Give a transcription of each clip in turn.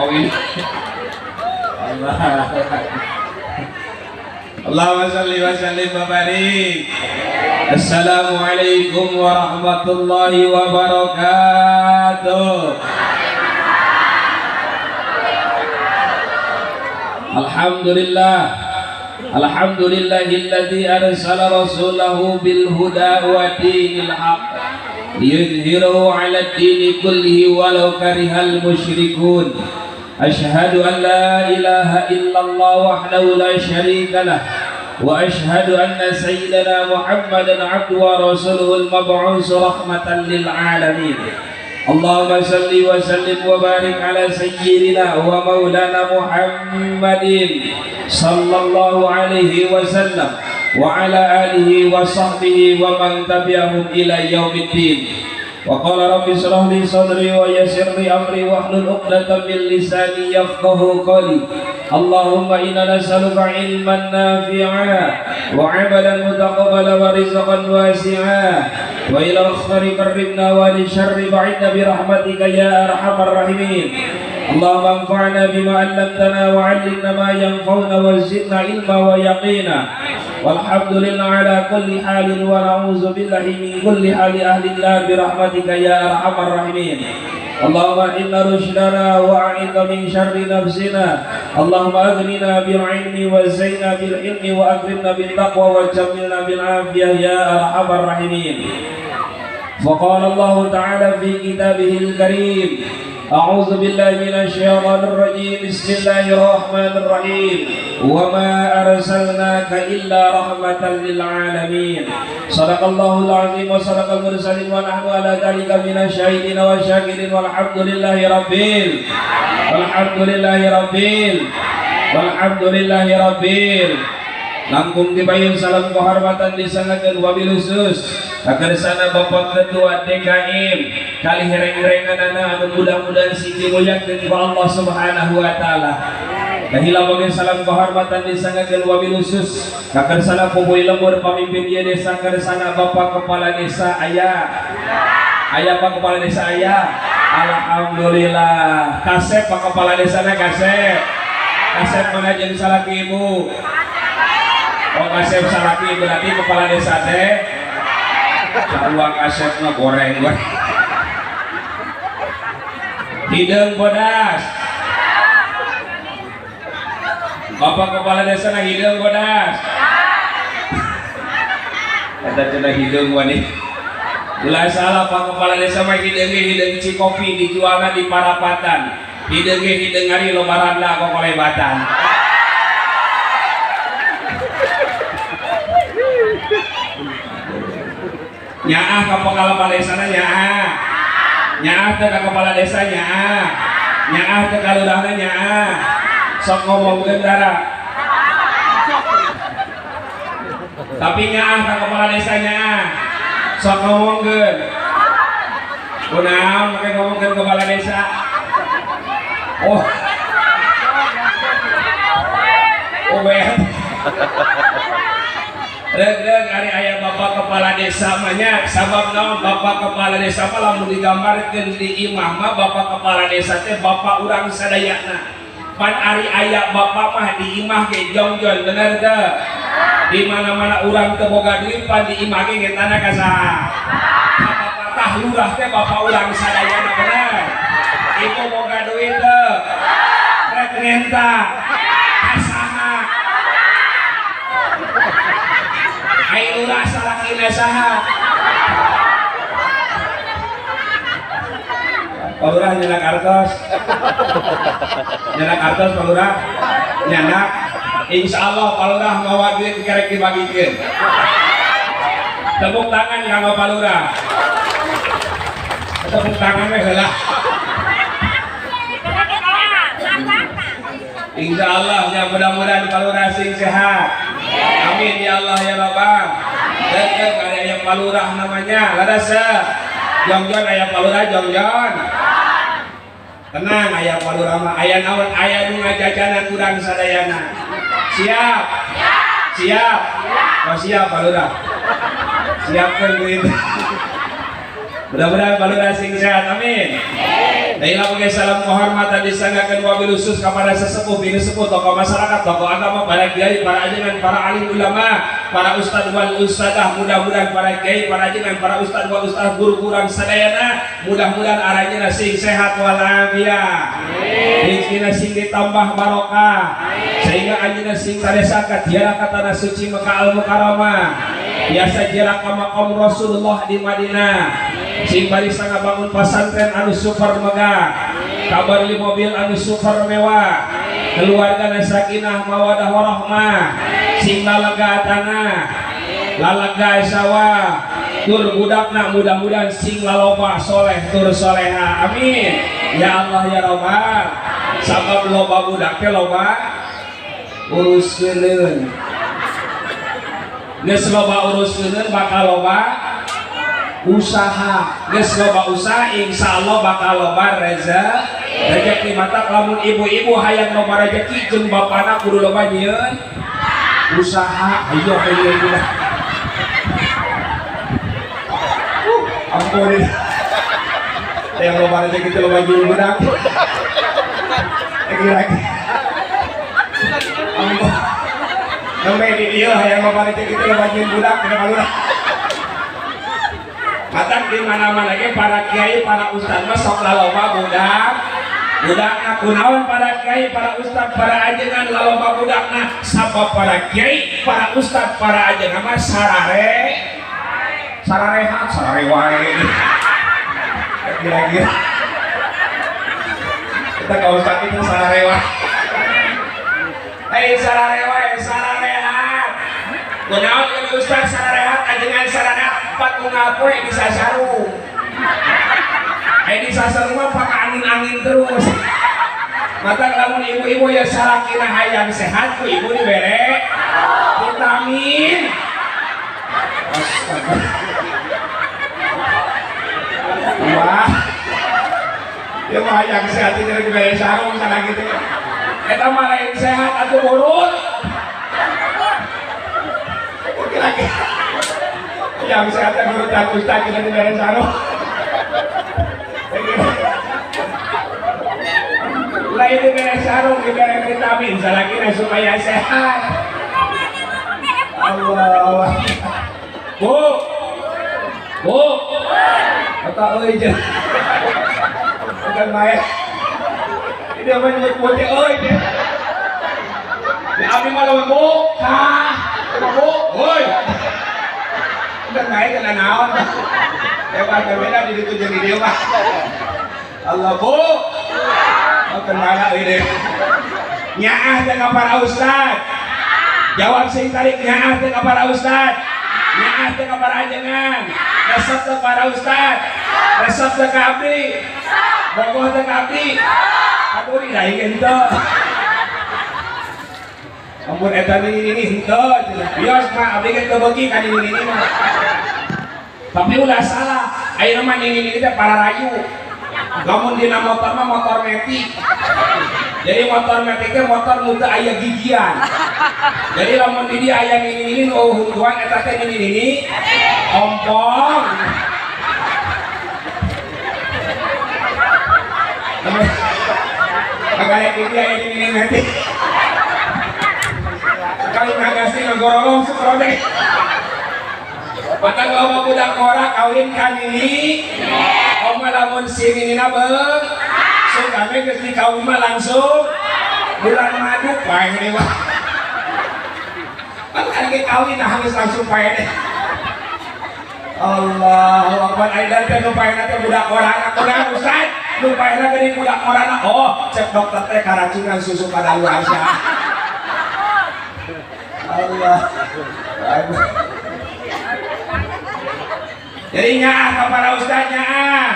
Oh ini. Allah. Allahumma shalli wa sallim wa barik. Assalamualaikum warahmatullahi wabarakatuh. Alhamdulillah. Alhamdulillahilladzi arsala rasulahu bil huda wa dinil haqq liyudhhirahu 'ala ad-dini kullihi walau karihal musyrikun. Asyhadu an la ilaha illallah wahdahu la syarika lah wa asyhadu anna sayyidana Muhammadan abduhu wa rasuluhul mab'uts rahmatan lil alamin. Allahumma salli wa sallim wa barik ala sayyidina wa maulana Muhammadin sallallahu alaihi wasallam wa ala alihi wa sahbihi wa man tabi'ahum ila yaumiddin. Wa qala rabbi shrah li sadri wa yassir li amri wahlul 'uqdatam min lisani yafqahu qawli. Allahumma inna nas'aluka 'ilman nafi'a wa 'amalan mutaqabbala wa rizqan wasi'a wa ila al-khairi qarribna wa li syarri ba'idna bi rahmatika ya arhamar rahimin. Allahumma anfa'na bima 'allamtana wa 'allimna ma yanfa'una wa zidna 'ilma wa yaqina. Walhamdulillah ala kulli halin wa na'udzu billahi min kulli hali ahli an-nar bi rahmatika ya arhamar rahimin. Allahumma inna rushdana wa a'idna min syarri nafsina. Allahumma aghnina bil ilmi wa zayyina bil ilmi wa akrimna bit taqwa wa jammilna bil afiyah ya arhamar rahimin. Faqala Allah ta'ala fi kitabihil karim, a'udzu billahi minasy syaithanir rajim. Bismillahirrahmanirrahim. Wa ma arsalnaka illa rahmatan lil alamin. Sadaqallahul azim wa sadaqal mursalin wa nahnu ala dzalika minasy syahidin wa syakirin walhamdulillahi rabbil walhamdulillahi rabbil walhamdulillahi rabbil. Langkung dipayun salam kehormatan disangakeun wabil khusus kakersana Bapak Ketua DKM kali hereng-herenganana anu mudah-mudahan sing dimuliakeun ku Allah Subhanahu wa taala. Kahila oge salam kehormatan disangakeun wabil khusus kakersana pupuy lembur pamimpin ieu desa kersana Bapak Kepala Desa aya. Aya Pak Kepala Desa aya. Alhamdulillah. Kasep Pak Kepala Desana kasep. Kasep mana jeung salaki ibu? Oh kasep salaki berarti kepala desa teh sarua kasepna goreng goreng. Hideung bodas. Bapak kepala desa na hideung bodas. Eta cenah hideung wani. Ulah salah Pak Kepala Desa mah hideung ge hideung cikopi dijualna di parapatan. Hideung ge hideung ari lobaranda kokolebatan. Nyaah ka kepala desana nyaah. Nyaah teh ka kepala desa nyaah. Nyaah teh ka lurahna nyaah. Sok ngomongkeun dara. Tapi nyaah ka kepala desa nyaah. Sok ngomongkeun. Kunaon make ngomongkeun kepala desa? Oh. Oh beat. Reg-reg ari aya bapak kepala desa mah nya, sabab naon bapak kepala desa mah lamun digambarkeun di imah mah bapak kepala desa teh bapak urang sadayana. Pan ari aya bapak mah di imah ge jongjon bener teu? Di mana-mana urang teu boga duit pan di imah ge ngetana ka saha? Ka bapak tah lurah teh bapak urang sadayana bener. Ibu boga duit teu? Rek ngenta ka saha? Ai lurah salakina saha? Pak Lurah nyenak artos. Nyenak artos Pak Lurah. Nyenak. Insya Allah Pak Lurah mawa duit kerek dibagikeun. Tepuk tangan kanggo Pak Lurah. Tepuk tangan we heula. Insya Allah ya mudah-mudahan Pak Lurah sing sehat. Amin ya Allah ya Rabbal. Dan ada yang Pak Lurah namanya, ladasa. Jongjon aya Pak Lurah jongjon. Tenang aya Pak Lurah mah aya naon aya nu ngajajanan urang sadayana. Siap? Siap. Oh siap Pak Lurah. Siapkeun duit. Mudah-mudahan barudak sing sehat, amin. Baiklah, pakai salam kehormatan disanggakan wabil khusus kepada sesepuh, bini sepuh, tokoh masyarakat, tokoh agama, para kiai, para ajengan, para alim ulama, para ustadz wal ustadzah. Mudah-mudahan para kiai, para ajengan, para ustadz wal ustadzah, guru-guru sadayana, mudah-mudahan arahnya sing sehat walafiat, rezekina sing ditambah barokah, sehingga anjeunna sing taresa ka ziarah ka tanah suci Mekah Al Mukarramah, biasa ziarah ka makom Rasulullah di Madinah, sing bari ngabangun pasantren anu super megah, kabar li mobil anu super mewah, keluarga sakinah mawadah warahmah, sing lalaga tanah lalaga sawah, tur budakna mudah-mudahan sing laloba soleh tur soleha, amin ya Allah ya Rabbal. Sabab loba budak teh loba uruskeun, geus loba uruskeun bakal loba usaha, geus loba usaha insyaallah bakal loba rezeki. Mata lamun ibu-ibu hayang loba rezeki jeung bapana kudu loba nyieun usaha. Ayo ayo budak, ampun yang loba rezeki teh loba nyieun budak lagi-lagi. Ampun nembe di dieu hayang loba rezeki teh loba nyieun budak kana kalurah. Matak di mana-mana ge para kiai, para ustad mah sok laloba budak. Budakna kunaon para kiai, para ustad, para ajengan laloba budakna? Sabab para kiai, para ustad, para ajengan mah sarare sararehat, sarare wae. Kira-kira kita ka ustad itu sarare wae. Hei sarare wae, sararehat. Kunaon ieu ustad sararehat, ajengan sararehat? Pat unggal poe bisa sarung. Eh di sasarung mah pakai angin-angin terus. Mata lamun ibu-ibu ya salakina hayang sehat ku ibu dibere vitamin. Astaga. Wah. Ya mah hayang sehat itu dibere sarung salah gitu. Eta mah lain sehat atuh burut. Oke lagi. Yang sehat guru tak ustaz kita dibere sarung. Lain dibere sarung, dibere vitamin salakina supaya sehat. Allah. Bu. Bu. Eta euy jeung. Bukan main. Ini apa nyebut bu teh euy teh. Di abdi mah lamun bu, ka. Bu, euy. Bukan main kena naon. Hebat beda di ditu jeung di dieu mah. Allah bu. Oh kenal euy deh. Nyaah teh ka para ustad. Jawab sing tarik, nyaah teh ka para ustad. Nyaah teh ka para ajengan. Resep teh para ustad. Resep teh ka abdi. Bogoh teh ka abdi. Aturi da henteu. Ampun eta nini henteu. Bios mah abdi ge teu beuki ka nini mah. Tapi ulah salah, ayeuna mah nini teh para rayu. Lamun dina motor mah motor metik. Jadi motor metik teh motor nu teu aya gigian. Jadi lamun di dieu aya nini-nini nu huntuan eta teh nini-nini ompong. Agak di dieu aya nini-nini metik. Sekali ngagasi ngagorolong sukrode. Patang loba budak ngora kawin ka nini. Oma lamun si ninina beung. Sugame geus dikawin mah langsung bulan madu paeh deui mah. Pan kan ge kawin nah geus langsung paeh deh. Allahu akbar, ayeuna teh nu paehna teh budak ngorana kunaon ustaz? Nu paehna geuning budak ngorana. Oh, cek dokter teh karacunan susu kadaluarsa. Allah. Jadi nyaah ka para ustaz nyaah.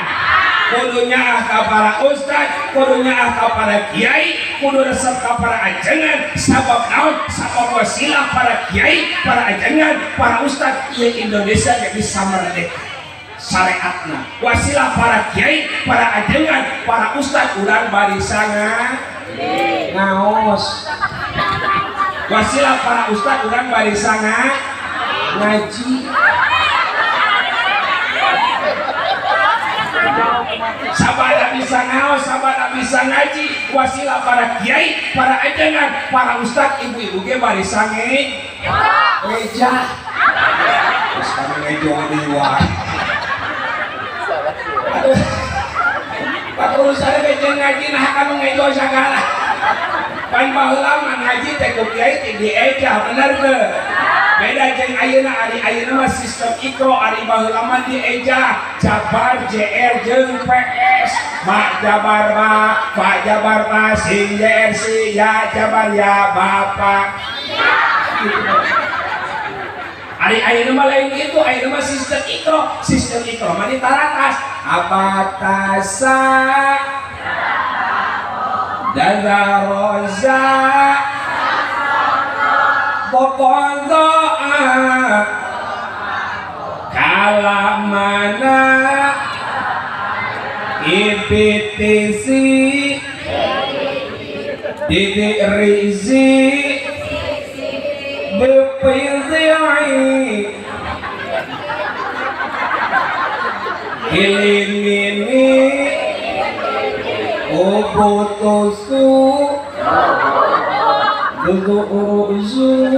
Kudu nyaah ka para ustaz, kudu nyaah ka para kiai, kudu resep ka para ajengan. Sabab naon? Sabab wasilah para kiai, para ajengan, para ustaz ieu Indonesia ge bisa merdeka. Syariatna. Wasilah para kiai, para ajengan, para ustaz urang barisa ngaos. Wasilah para ustaz urang barisa ngaji. Sabada bisa ngaos, sabada bisa ngaji, wasilah para kiai, para ajengan, para ustad, ibu-ibu ge bari sange eja. Terus kami ngejo deui wae. Aduh. Pak urusan ge jeung ngaji nah kanu ngejo sagala. Pan baheula mah ngaji teh ku kiai teh dieja bener teu? Beda jeung ayeuna, ari ayeuna mah sistem Iqra, ari baheula mah dieja jabar JR jeung PS. Ma jabar ma, fa jabar ma, sin JR si, ya jabar ya bapak. Ari ayeuna mah lain kitu, ayeuna mah sistem Iqra, sistem Iqra mah ditaratas. Abatasa dadaroza popondoa kalamana IPTC Didik Rizi BPZI Ilimini Obotosu Dudu uruzu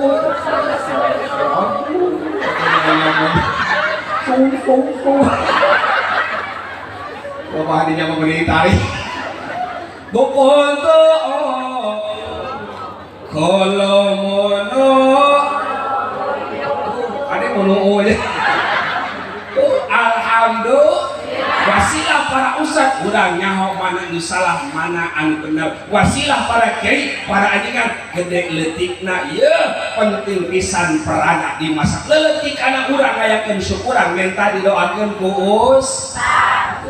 Bapak hadinya memberi tarik Bokoto Kolomono Ada mono ya. Alhamdulillah. Wasilah para ustad urang nyaho mana nu salah mana anu bener. Wasilah para kiai, para ajengan gede leutikna ieu penting pisan perana di masa leutik kana urang ngayakeun syukuran menta didoakeun ku ustad.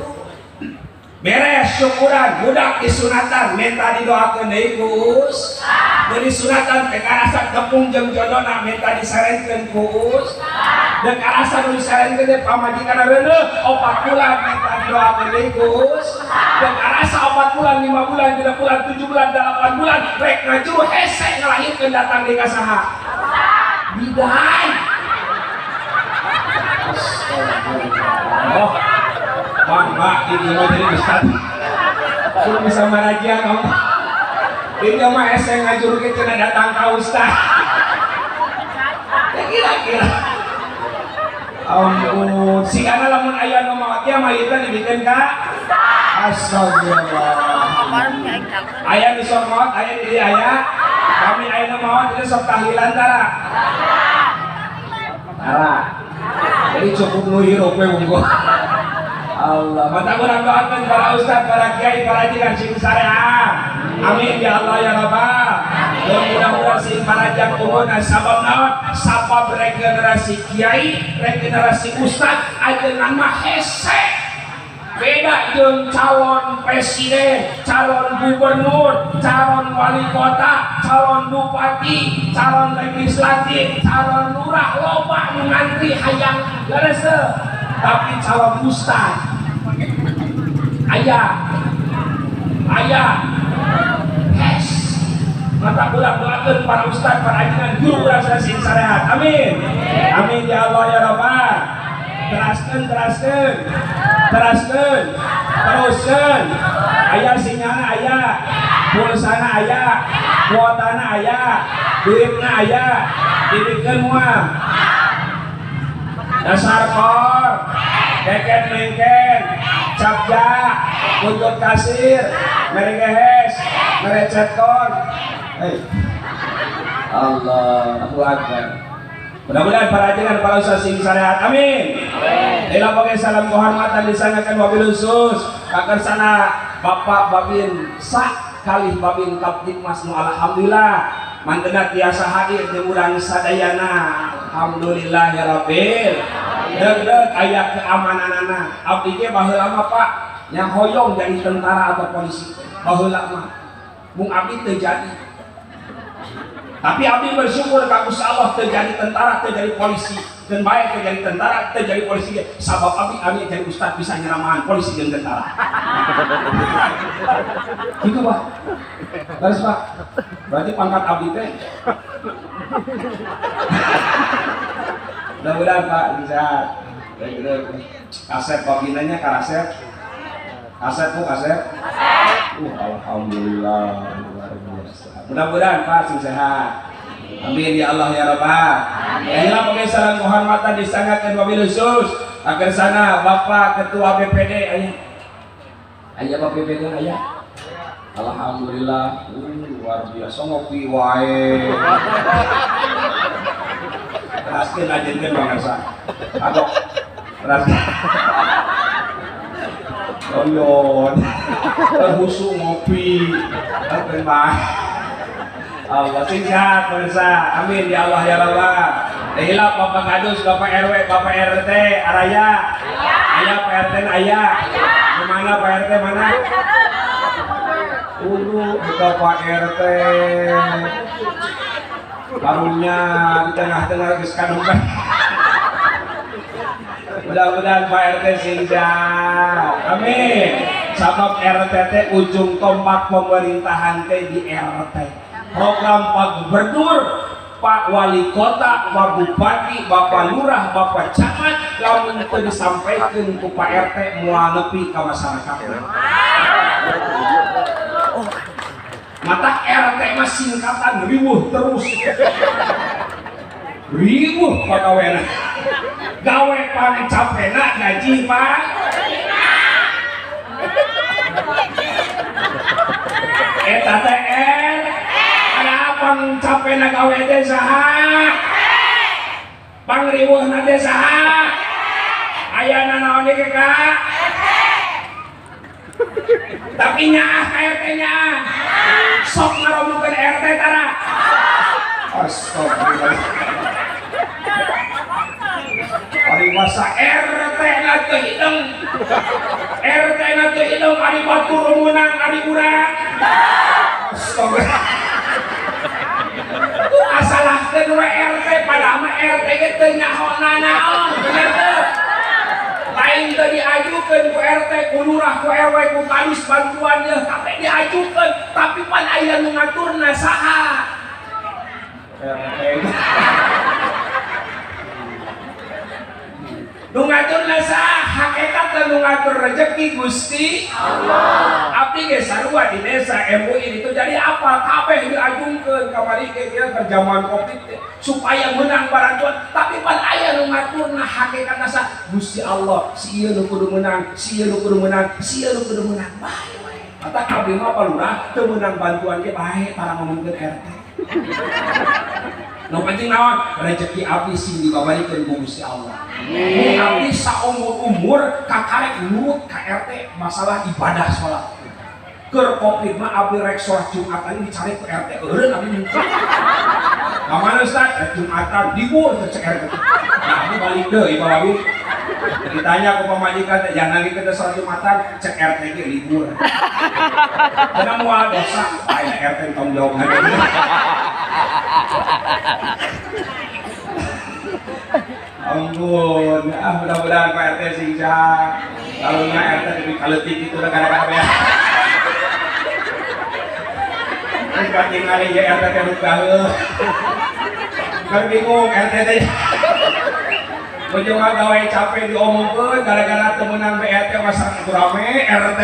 Beres syukuran budak disunatan menta didoakeun deui ku ustad. Deui disunatan teh karasa tepung jeung jodona menta disarenkeun ku ustad. Dek karasa nu disarenkeun teh pamajikan reuneuh 4 bulan menta didoakeun deui ku ustad. Dek karasa 4 bulan, 5 bulan, 3 bulan, 7 bulan, 8 bulan rek ngajuru hese ngalahirkeun datang deui ka saha? Bidan. Astagfirullah. Bang, Mbak, ini mah jadi ustad. Kudu bisa marajian om. Ini mah hese ngajuru ge cenah datang ka ustad. Ya kira-kira. Ampun, si kana lamun aya nu maot ya mayitna dibikeun ka Astagfirullah. Aya nu sok maot, aya di dieu aya. Kami aya nu maot ieu sok tahlilan tara. Tara. Jadi cukup nu hirup we unggul. Allah, mata urang doakeun para ustad, para kiai, para jiran sing sarehat. Amin ya Allah ya Rabbal. Mudah-mudahan sing panjang umurna sabab naon? Sabab regenerasi kiai, regenerasi ustad ajengan mah hese. Beda jeung calon presiden, calon gubernur, calon wali kota, calon bupati, calon legislatif, calon lurah loba nu ngantri hayang leres. Tapi calon ustad ayah ayah hes. Mata urang doakeun para ustad, para ajengan, guru urang sing sarehat. Amin. Amin ya Allah ya Rabbal. Teraskeun, teraskeun, teraskeun, teruskeun. Aya sinyalna aya, pulsana aya, kuotana aya, duitna aya, dibikeun moal. Dasar kor, keken mengken, capja, buntut kasir, meregehes, merecet kon. Hey. Allah, aku akbar. Mudah-mudahan para ajengan para ustaz sing sarehat. Amin. Amin. Oke, salam kehormatan disangakan wabil khusus kakersana Bapak Babin Sa kalih Babin Kapdikmas nu alhamdulillah mantena tiasa hadir di urang sadayana. Alhamdulillah ya rabbil. Deuk-deuk aya keamananana. Abdi ge baheula mah Pak nya hoyong jadi tentara atau polisi. Baheula mah mung abdi teu jadi. Tapi abdi bersyukur ka Gusti Allah teu jadi tentara, teu jadi polisi. Dan baik teu jadi tentara, teu jadi polisi. Sabab abdi abdi jadi ustad bisa nyeramahan polisi jeung tentara. Gitu Pak. Terus Pak. Berarti pangkat abdi teh. Mudah-mudahan Pak bisa. Kasep babinanya karasep. Kasep, Bu, kasep. Alhamdulillah, luar biasa. Mudah-mudahan Pak sing sehat. Amin ya Allah ya Rabbal. Ya pakai salam kehormatan disangatkan wabil khusus agar sana Bapak Ketua BPD ayah. Ayah Bapak BPD ayah. Alhamdulillah, luar biasa ngopi wae. Teraskeun ajenkeun bangsa. Agok. Teraskeun. Oyon. Terhusu ngopi. Terkeun bae. Allah sing sehat pemirsa. Amin ya Allah ya Rabbal. Hilap Bapak Kadus, Bapak RW, Bapak RT, Araya. Ayah Pak RT ayah. Kemana Pak RT mana? Ulu buka Pak RT. Barunya di tengah-tengah geus kadungkan. Mudah-mudahan Pak RT sing sehat. Amin. Sabab RT teh ujung tombak pemerintahan teh di RT. Program Pak Gubernur, Pak Wali Kota, Pak Bupati, Bapak Lurah, Bapak Camat, lamun teu disampaikan ku Pak RT moal nepi ka masyarakat. Mata RT mah singkatan riweuh terus. Riweuh pagawena. Gawe pang capena gaji Pak. Eta teh ada pang capena gawe teh saha? Pang riweuhna teh saha? Aya nanaon ieu Kak? Tapi nyaah ka RT nyaah. Sok ngaromokeun RT tara. Astagfirullah. Paribasa RT na teu hidung. RT na teu hidung ari batur meunang ari urang. Astagfirullah. Asalahkeun we RT padahal mah RT ge teu nyaho nanaon, bener teu? Lain teu diajukeun ku RT, ku lurah, ku RW, ku kadus bantuan yeuh kabeh diajukeun, tapi pan aya nu ngaturna saha? RT. Nu ngaturna saha? Hakikatna nu ngatur rezeki Gusti Allah. Abdi ge sarua di desa MUI itu jadi apa? Kabeh diajungkeun kamari ge kieu keur Covid teh supaya menang bantuan, tapi pan aya nu ngaturna hakikatna saha? Gusti Allah. Si ieu nu kudu menang, si ieu nu kudu menang, si ieu nu kudu menang. Bae wae. Mata abdi mah palurah teu meunang bantuan ge bae tara ngomongkeun RT. Nu penting naon? Rezeki abdi sing dibabarikeun ku Gusti Allah. Mun abdi saumur-umur kakarek nurut ka RT masalah ibadah salat. Keur Covid mah abdi rek salat Jumatan dicari ku RT eureun abdi minta. Ka mana Ustaz? Rek Jumatan libur teh cek RT. Nah abdi balik deui Pak Babi. Ditanya ku pamajikan teh jangan lagi kita salat Jumatan cek RT ge libur. Karena moal dosa, aya RT tanggung jawab ngadeun. Ampun, ah mudah-mudahan Pak RT sing sehat. Kalau nya RT lebih kaletik itu lah kadang-kadang ya. Terus katingali ya RT teh rukah. Kan bingung RT teh. Ujungna gawe capek diomongkeun gara-gara teu meunang BRT masyarakat rame RT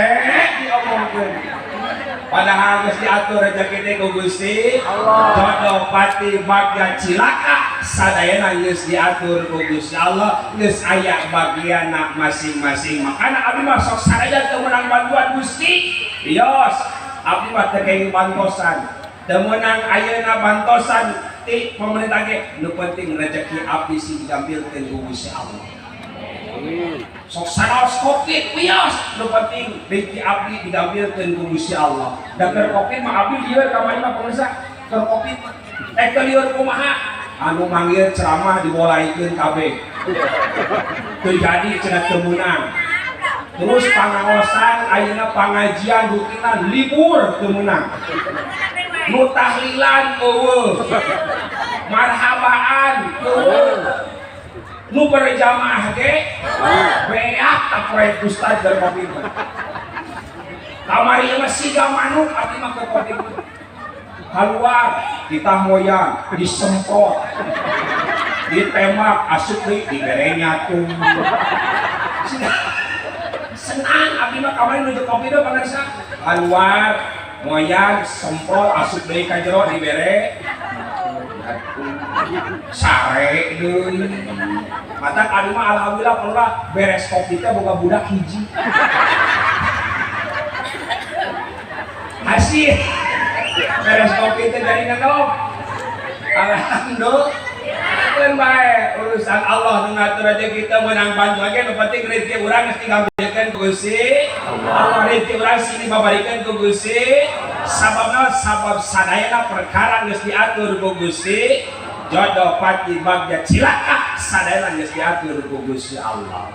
diomongkeun. Padahal geus diatur rezeki teh ku Gusti Allah. Jodoh pati bagja cilaka sadayana geus diatur ku Gusti Allah, geus aya bagianna masing-masing. Makana abdi mah sok sadaya teu meunang bantuan Gusti. Yos, abdi mah teu kenging bantosan. Teu meunang ayeuna bantosan ti pemerintah ge, nu penting rezeki abdi sing digampilkeun ku Gusti Allah. Amin. Sok sanaos Covid wios, nu penting rezeki abdi digampilkeun ku Gusti Allah. Da keur Covid mah abdi lieur kamari mah pemirsa, keur Covid mah teu lieur kumaha? Anu manggil ceramah dibolaikeun kabeh. Teu jadi cenah teu meunang. Terus pangaosan ayeuna pangajian rutinan libur teu meunang. Nu tahlilan eueuh. Marhabaan eueuh. Nu berjamaah ge beak tak proyek ustaz keur Covid mah. Kamari mah siga manuk abdi mah keur Covid mah. Keluar ditamoyan, disemprot, ditembak, asup deui diberenya tuh. Senang abdi Abdi mah kamari nuju kopi do pangarsa. Keluar moyang semprot asup deui ka jero dibere. Sare deui. Matak abdi mah alhamdulillah palurah beres kopi teh boga budak hiji. Hasil beres kopi teh jadi ngenom. Alhamdulillah. Keun bae urusan Allah nu ngatur aja kita menang bantuan ge nu penting rezeki urang geus digambilkeun ku Gusti Allah. Rezeki urang sini babarikeun ku Gusti. Sababna sabab sadayana perkara geus diatur ku Gusti. Jodoh pati bagja cilaka sadayana geus diatur ku Gusti Allah.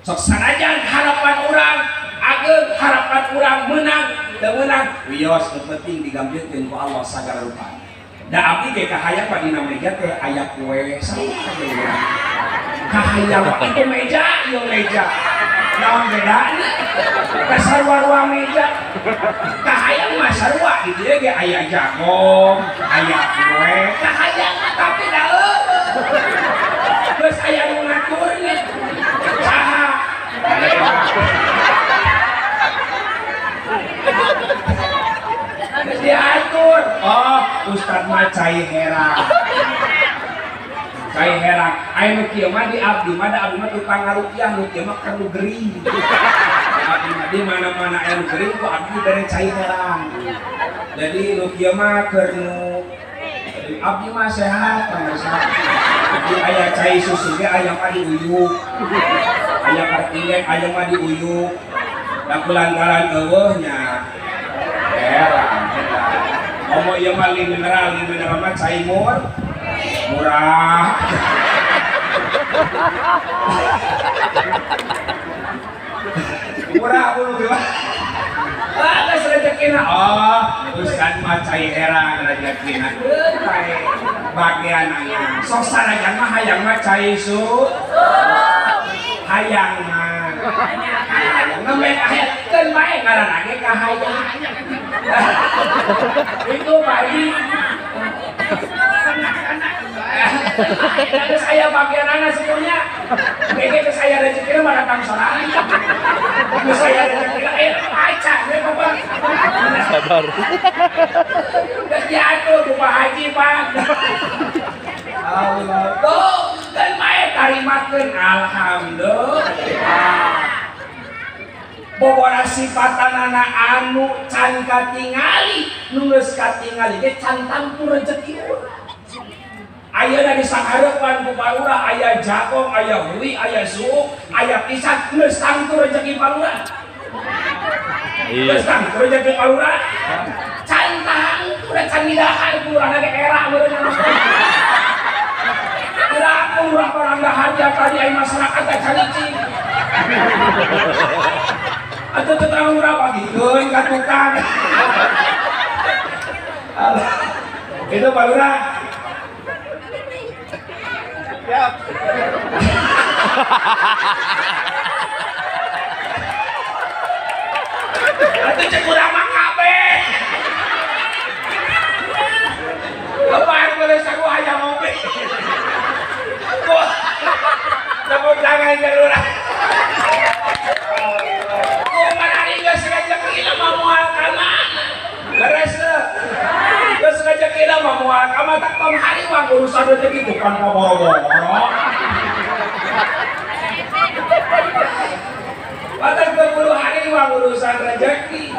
Sok sanajan harapan urang ageung, harapan urang menang teu meunang, wios nu penting digambilkeun ku Allah sagala rupa. Da abdi ge kahayang mah dina meja teh aya kue sarua ge urang. Kahayang mah itu meja, ieu meja. Naon bedana? Ka sarua-rua meja. Kahayang mah sarua di dieu ge aya jagong, aya kue. Kahayang mah tapi da eueuh. Geus aya nu ngaturna. Saha? Geus diatur. Oh, Ustad mah cai herang. Cai herang. Aya nu kieu mah di abdi mah da abdi mah tukang ngarukiah, nu kieu mah keur nu gering. Abdi mah di mana-mana aya nu gering ku abdi bere cai herang. Jadi nu kieu mah keur nu abdi mah sehat pemirsa. Abdi aya cai susu ge aya mah diuyuk. Aya kartingen aya mah diuyuk. Da kulantaran eueuh nya herang. Omo ieu mah li mineral mah cai murah. Murah bulu kieu. Ah, geus rezekina. Oh, Ustad mah cai herang rezekina. Keun bae bagianana. Sok sanajan mah hayang mah cai su. Hayang mah. Hayang nembe kahayang keun bae ngaranna ge kahayang. Itu bayi. Geus aya bagianana sepunya. Ge geus aya rezekina mah datang sorangan. Geus aya rezekina aca we bapak. Sabar. Geus diatur ku Pak Haji, Pak. Allah. Tuh, keun bae tarimakeun alhamdulillah. Bobora sifatanana anu can katingali, nu geus katingali ge can tampu rezeki urang. Ayeuna di sahareupan ku palurah aya jagong, aya hui, aya suuk, aya pisang, geus tangtu rezeki palurah. Iya. Geus tangtu rezeki palurah. Can tangtu da can didahar ku urang ge era meureun. Geura urang barang dahar dia tadi ai masyarakat teh caricing. Atuh tetangga urang pagikeun ka tukang. Itu palurah. Siap. Atuh cek urang mah kabeh. Lebar boleh sarua hayang ngopi. Tepuk tangan ke lurah. Kumaha geus rezeki mah moal ka mana? Leres teu? Geus rezeki mah moal ka mana tak tong hariwang urusan rezeki bukan boro-boro. Batas 20 hariwang urusan rezeki.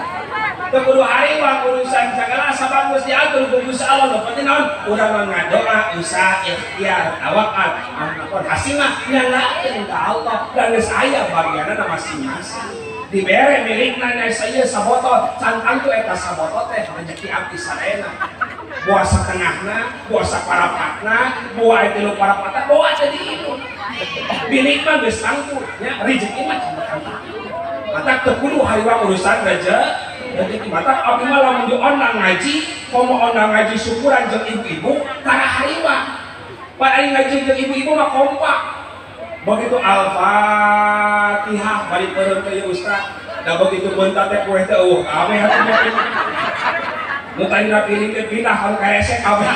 20 hariwang urusan segala sabab geus diatur ku Gusti Allah. Nu penting naon? Urang mah ngadoa, usaha, ikhtiar, tawakal, ampun hasil mah nyalakeun ka Allah. Dan geus aya bagianna masing-masing. Dibere milikna nya saya sabotol, can tangtu eta sabotol teh rezeki abdi sadayana. Buah setengahna, buah saparapatna, buah tilu parapatna, buah jadi itu. Milik mah geus tangtu nya, rezeki mah can tangtu. Mata teu kudu hariwang urusan rezeki. Mata abdi mah lamun diondang ngaji, komo ondang ngaji syukuran jeung ibu-ibu tara hariwang. Pan ari ngaji jeung ibu-ibu mah kompak. Begitu Al-Fatihah bari peureum teh ieu ustaz. Da begitu beunta teh kue teh eueuh kabeh atuh mah. Nu tadina piring teh pindah ka karesek kabeh.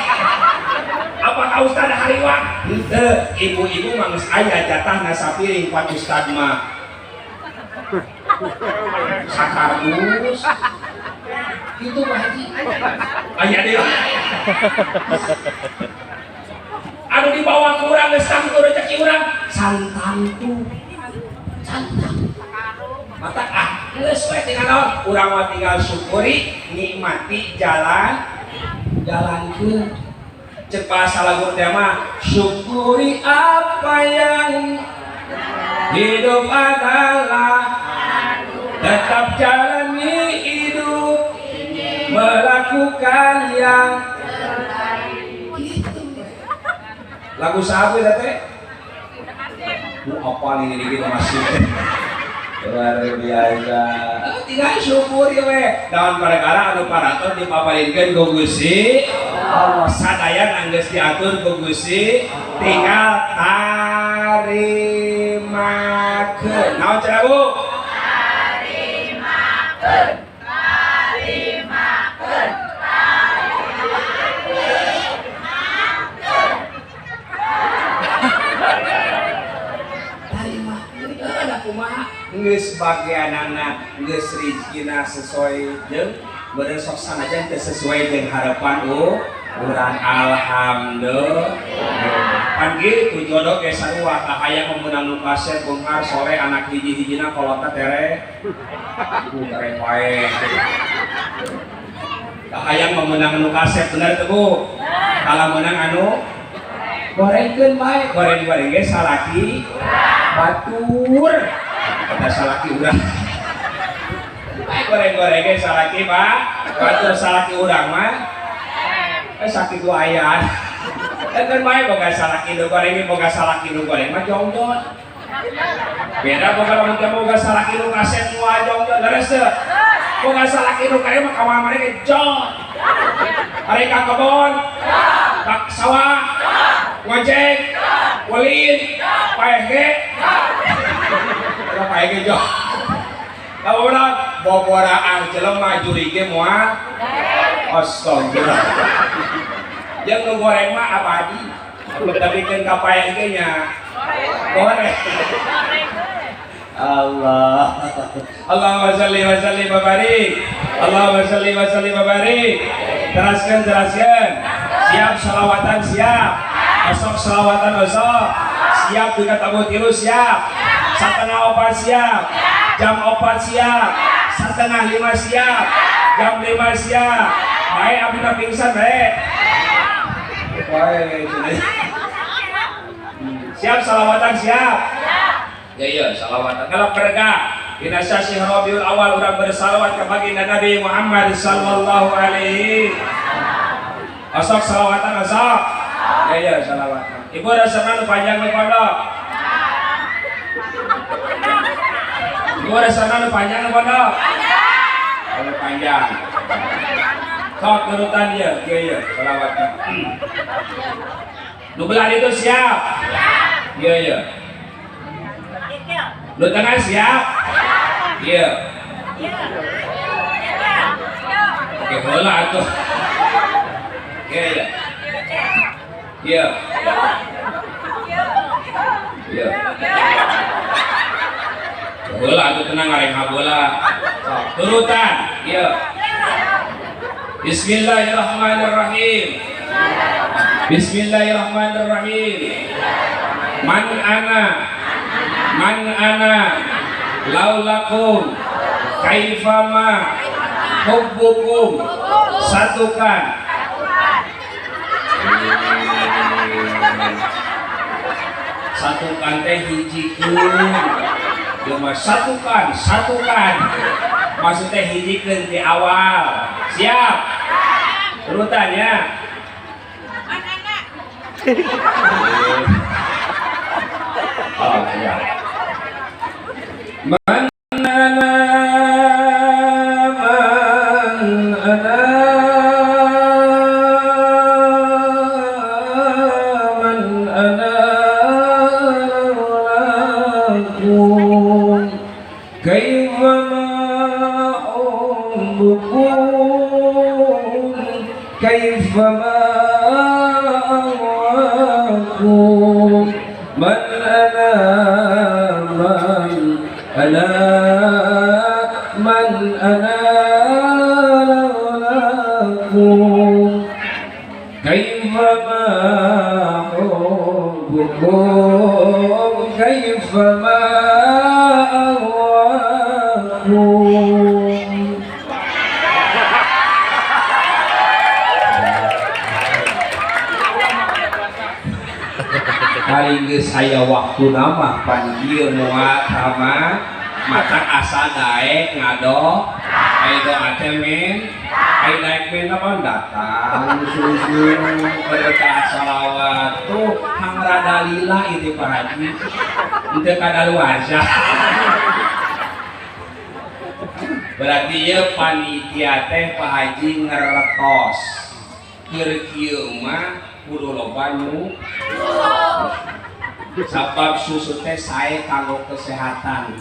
Apakah ustaz hariwang? Henteu, ibu-ibu mah geus aya jatahna sapiring pan ustaz mah. Sakardus. Itu Pak Haji. Aya deui. Anu dibawa ku urang geus tangtu rezeki urang, santangtu. Santang. Mata ah geus we tinggal naon? Urang mah tinggal syukuri, nikmati jalan jalankeun. Cek bahasa lagu teh mah syukuri apa yang hidup adalah tetap jalani hidup melakukan yang gitu. Lagu sahabat ya teh? Apa nih ini gitu masih luar biasa. Tinggal syukuri we. Daun perkara anu paraton dipaparinkeun ku Gusti Allah, sadaya anggeus diatur ku Gusti, tinggal tarimakeun. Naon cenah Bu? Tarimakeun. Tarimakeun. Tarimakeun. Ada kumaha? Geus bagianana, geus rezekina sesuai jeung beureun sok sanajan teu sesuai jeung harapan urang, alhamdulillah. Pan kitu jodoh ge sarua, kahayang meunang nu kasep beunghar sore anak hiji-hijina kolotna tere ku tere wae. Kahayang meunang nu kasep bener teu Bu? Kalah meunang anu gorengkeun bae, goreng-goreng ge salaki batur. Kata salaki urang. Bae goreng-goreng ge salaki Pak, batur salaki urang mah. Sakit ayaan. Kan bae boga salaki nu goreng boga salaki nu goreng mah jongjon. Beda boga lamun teh boga salaki nu kasep moal jongjon leres teu? Boga salaki nu kare mah ka mana-mana ge jon. Arek ka kebon, ka sawah, ngojek, ulin, paeh ge. Eta paeh ge jon. Lamun boboraan jelema juri ge moal. Astagfirullah. Yang nu goreng mah abadi. Tapi ka paeh ge nya goreng. Allah. Allahumma shalli wa sallim wa barik. Allahumma shalli wa sallim wa barik. Teraskan, teraskan. Siap salawatan siap. Osok salawatan osok. Siap juga tamu tilu siap. 3:30 siap. Jam 4 siap. 4:30 siap. Jam 5 siap. Baik abdi mah pingsan baik. Baik. Siap salawatan siap. Ya iya salawatan. Kalau berkah dina sasih Rabiul Awal urang bersalawat ka baginda Nabi Muhammad sallallahu alaihi. Osok salawatan osok. Ya iya salawatan. Ibu resepna nu panjang nu pondok. Ibu resepna nu panjang nu pondok. Panjang. Panjang. Sok turutan ieu, ieu ieu salawatna. Nu belah itu siap. Iya iya. Lu tengah siap? Iya. Oke, heula atuh. Iya iya. Iya. Iya. Heula atuh tenang areng habola. Turutan. Iya. Bismillahirrahmanirrahim. Bismillahirrahmanirrahim. Man ana, man ana laulakum kaifama hubbukum satukan. Satukan teh hijikeun. Ieu mah satukan, satukan. Maksudnya hijikeun di awal. Siap? Urutannya. Oh, ya. Man ana, man ana, man ana lakum kaifa ma umbukum kaifa ma awakum man ana, man ana. من أنا لولاكم كيف ما حبكم كيف ما أهواكم. Paling geus aya waktu nama pan ieu moal sama mata asa daek ngado aya doa teh men aya daek men apa datang susu berkah salawat tuh hang rada lila itu Pak Haji henteu kadaluarsa. Berarti ieu panitia teh Pak Haji ngertos keur kieu mah kudu loba nu sabab susu teh sae kanggo kesehatan.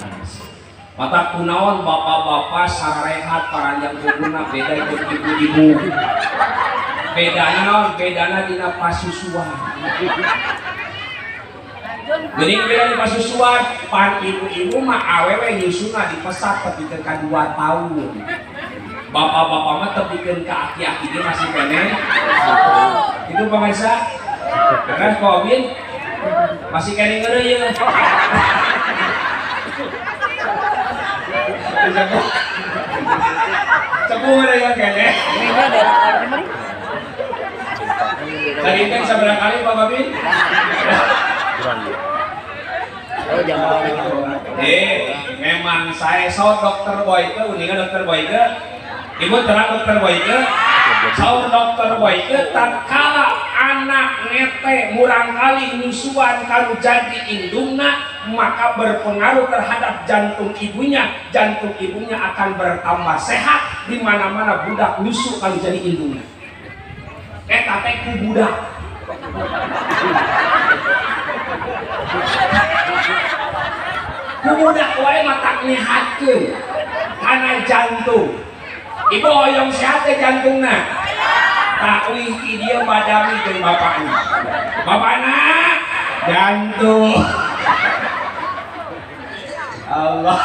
Mata kunaon bapak-bapak sarehat paranjang puguna beda jeung ibu-ibu. Bedana naon? Bedana dina pasusuan. Geuning beda di pasusuan, pan ibu-ibu mah awewe nyusuna dipesat tepikeun ka 2 tahun. Bapak-bapak mah tepikeun ka aki-aki ge masih keneh. Itu pemirsa. Karena Kobin masih keneh ngeureuy ieu. Cepu ya kene. Tadi kan seberapa kali Pak Babin? Memang saya so dokter Boyke, uninga dokter Boyke. Ibu terang dokter Boyke. Saur dokter Boyke tatkala anak nete murang kali nyusuan kanu jadi indungna maka berpengaruh terhadap jantung ibunya. Jantung ibunya akan bertambah sehat di mana-mana budak nyusu kanu jadi indungna. Eta teh ku budak. Ku budak wae matak nyehatkeun kana jantung. Ibu hoyong sehat teh jantungna. Tak uih ti dieu badami jeung bapakna. Bapakna jantung. Allah.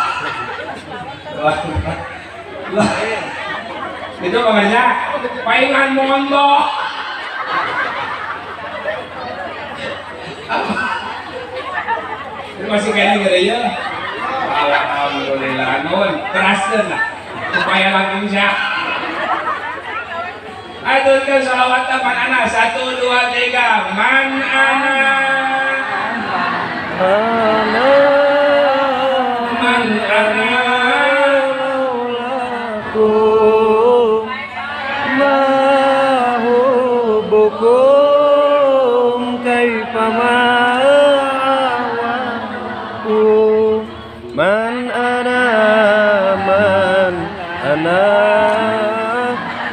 Itu pemirsa, paingan mondok. Ini masih kayaknya gitu ya. Alhamdulillah, nun teraskeun lah supaya langsung siap. Aturkan salawat man ana 1 2 3 man ana man ana laulakum ma hubbukum kaifa ma awakum man ana man ana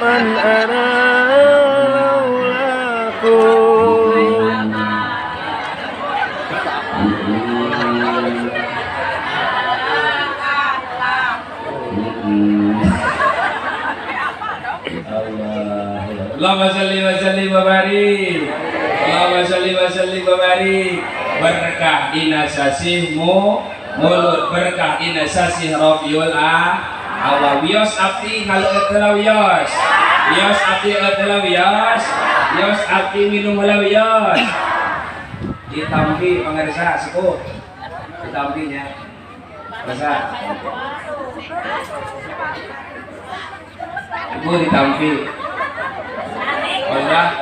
man ana laulakum. Allahumma shalli wa sallim wa barik. Allahumma shalli wa sallim wa barik. Berkah dina sasihmu mulut, berkah dina sasih Rabiul Awal. Wios abdi ngaleueut heula wios. Wios abdi eueut heula wios. Wios abdi minum heula wios. Ditampi pangarsa sepuh. Ditampinya. Masa. Ibu ditampi. Allah.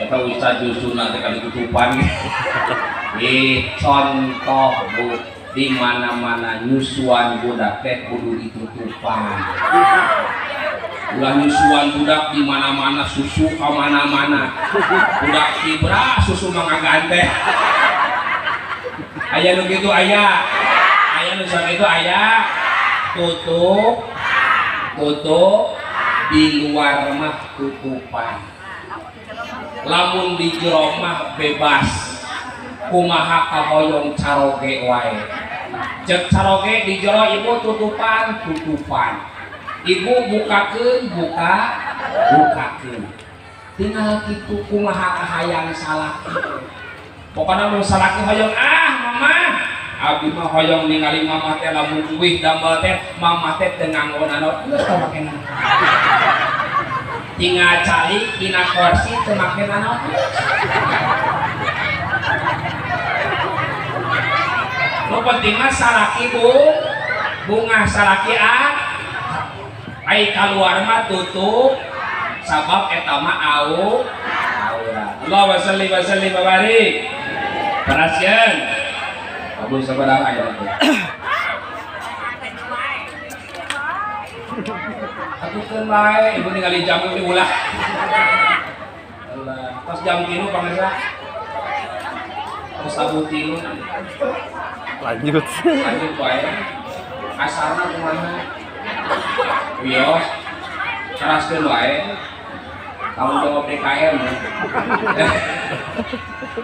Eta ustaz nyusuna teh kali tutupan. Contoh Bu, di mana-mana nyusuan budak teh kudu ditutupan. Ulah nyusuan budak di mana-mana susu ka mana-mana. Budak kibra susu mah ngagante. Aya nu kitu aya. Aya nu sakitu aya. Tutup. Tutup di luar mah tutupan. Lamun di jero mah bebas. Kumaha kahoyong caroge wae. Cek caroge di jero ibu tutupan, tutupan. Ibu bukakeun, buka, bukakeun. Tinggal kitu kumaha kahayang salaki. Pokona mun salaki hoyong ah mama, abdi mah hoyong ningali mama teh lamun uwih damel teh mama teh teu nganggo naon geus teu make naon. Tinggal calik dina kursi teu make naon. Nu penting mah salaki bu, bunga salaki ah. Ai kaluar mah tutup sabab eta mah au aurat. Allahumma shalli wa sallim wa barik. Perhatian. Abu sabaraha aya teh. Atukeun bae ibu ningali jam ini ulah. Ulah. Tos jam 3 pangesa. Tos abu 3. Lanjut. Lanjut bae. Asarna kumaha? Wios. Keraskeun wae. Tanggung jawab DKM.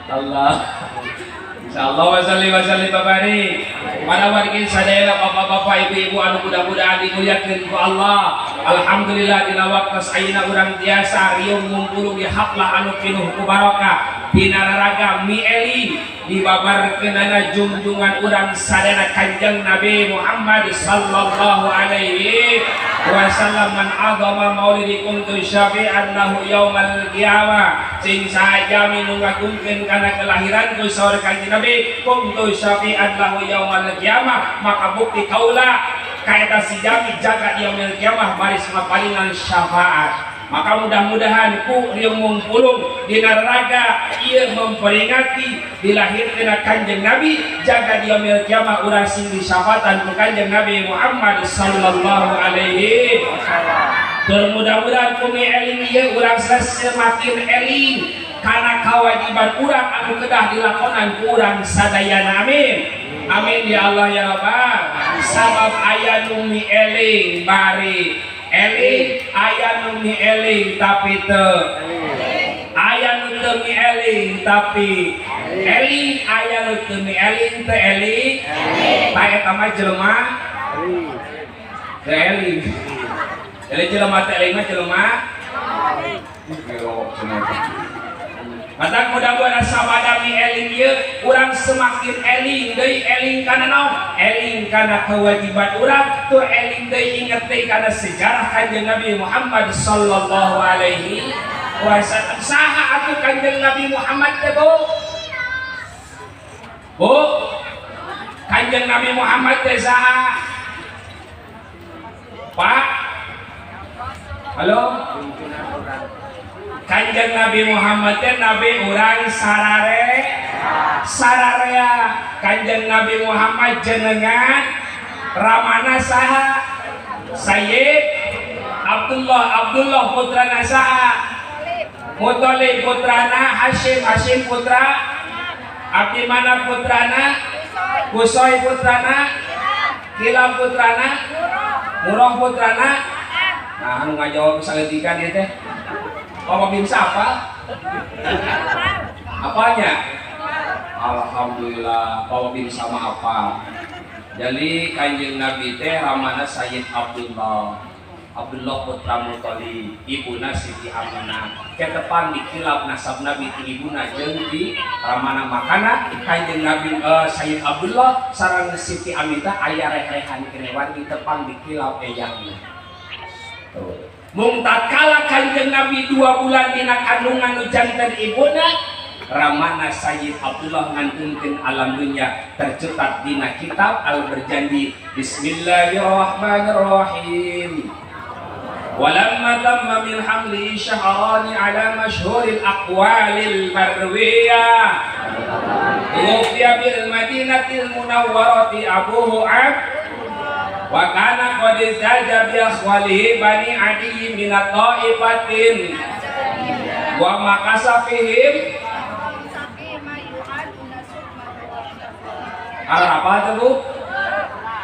Allah. Insyaallah wa salli wa sallim wa barik. Pada wargi sadaya bapak-bapak, ibu-ibu anu mudah-mudahan dimuliakeun ku Allah. Alhamdulillah dina waktu ayeuna urang tiasa riung ngumpulung di haflah anu pinuh ku barokah. Dina raraga mieli dibabarkeunana junjungan urang sadaya Kanjeng Nabi Muhammad sallallahu alaihi wasallam. Man azama maulidikum tu syafi'an lahu yaumal qiyamah. Sing sajami nu ngagungkeun kana kelahiran ku saur Kanjeng Nabi kuntu syafi'an lahu yaumal qiyamah, maka bukti kaula kaeta si jami jaga yaumil qiyamah baris mapalingan syafaat. Maka mudah-mudahan ku riung ngumpulung dina raga ieu memperingati dilahirkeun Kanjeng Nabi jaga yaumil qiyamah urang sing disyafaatan ku Kanjeng Nabi Muhammad sallallahu alaihi wasallam. Tur mudah-mudahan ku eling ieu urang semakin eling kana kewajiban urang anu kedah dilakonan ku urang sadayana. Amin. Amin ya Allah ya Rabbal. Sabab aya nu eling bari eling, aya nu eling tapi teu aya nu teu eling tapi eling, aya nu teu eling teu eling. Tah eta mah jelema teu eling. Jadi jelema teu eling mah jelema Matak mudah-mudahan sabada mi eling ieu urang semakin eling deui, eling kana naon? Eling kana kewajiban urang, tur eling deui inget deui kana sejarah Kanjeng Nabi Muhammad sallallahu alaihi wasallam. Saha atuh Kanjeng Nabi Muhammad teh, Bu? Bu? Kanjeng Nabi Muhammad teh saha? Pak? Halo? Kanjeng Nabi Muhammad teh nabi urang sarare sararea. Kanjeng Nabi Muhammad jenengan ramana saha? Sayyid Abdullah. Abdullah putrana saha? Muthalib putrana Hashim. Hashim putra Abdi Manaf putrana Kusoy putrana Kilab putrana Murah putrana. Nah, anu ngajawab saeutik ieu teh. Bapak bin siapa? Apanya? Alhamdulillah, Bapak bin sama apa? Jadi Kanjeng Nabi teh ramana Sayyid Abdullah. Abdullah putra Muthalib, ibuna Siti Aminah. Ketepan dikilap nasab Nabi ti ibuna jeung di ramana makana Kanjeng Nabi Sayyid Abdullah sareng Siti Aminah aya reh-rehan kenewan ditepang dikilap eyangna. Tuh. Mung tatkala Kanjeng Nabi 2 bulan dina kandungan nu janten ibuna, ramana Sayyid Abdullah ngantunkeun alam dunya tercetak dina kitab Al Berjanji. Bismillahirrahmanirrahim. Walamma tamma min hamlihi syahrani ala masyhuril aqwalil marwiyah tuwfiya bil madinatil munawwarati abuhu ab wa kana qad zaja bi akhwalihi bani adi min ta'ifatin wa makasa fihim. Arapa teh Bu?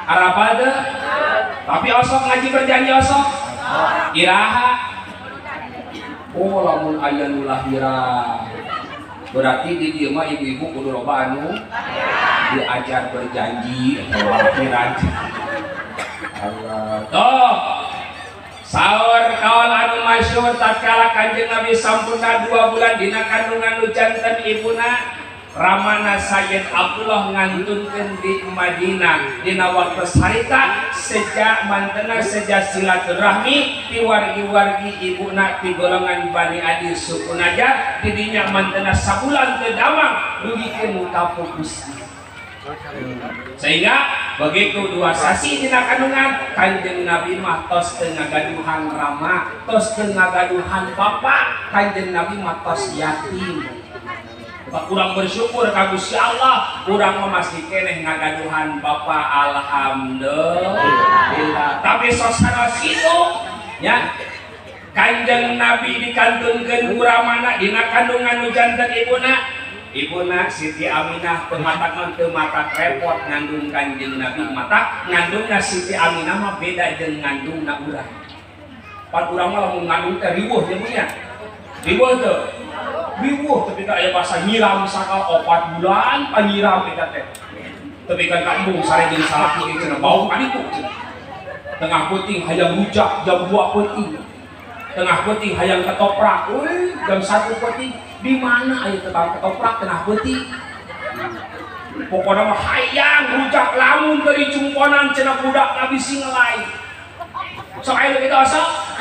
Arapa teh? Tapi osok ngaji berjanji osok iraha. Oh lamun aya nu lahiran berarti di dieu mah ibu-ibu kudu loba anu diajar berjanji atau lahiran. Allah toh saur kaul anu masyhur tatkala Kanjeng Nabi sampurna 2 bulan dina kandungan nu janten ibuna ramana Sayyid Abdullah ngantunkeun di Madinah dina waktu harita sejak mantena sejak silaturahmi ti wargi-wargi ibuna ti golongan Bani Adi suku Najar didinya mantena sabulan teu damang dugikeun ka fokusna sehingga begitu 2 sasi dina kandungan Kanjeng Nabi mah tos teu ngagaduhan rama tos teu ngagaduhan bapa Kanjeng Nabi mah tos yatim. Kurang bersyukur ka Gusti Allah, urang mah masih keneh ngagaduhan bapa, alhamdulillah. Tapi sosana situ ya Kanjeng Nabi dikantunkeun ku ramana dina kandungan nu janten ibuna. Ibuna Siti Aminah teu matak teu matak repot ngandung Kanjeng Nabi, matak ngandungna Siti Aminah mah beda jeung ngandungna urang. Pan urang mah lamun ngandung teh riweuh nya punya. Riweuh teu? Riweuh tapi tak aya bahasa nyiram sakal 4 bulan panyiram eta teh. Tapi kan kandung sare jeung salaki ge cenah bau ka ditu cenah. Tengah peuting hayang rujak jam 2 peuting. Tengah peuting hayang ketoprak euy jam 1 peuting. Di mana aya tukang ketoprak tengah peuting? Pokona mah hayang rujak lamun teu dicumponan cenah budak Nabi singelai. Sok aya nu kitu osok?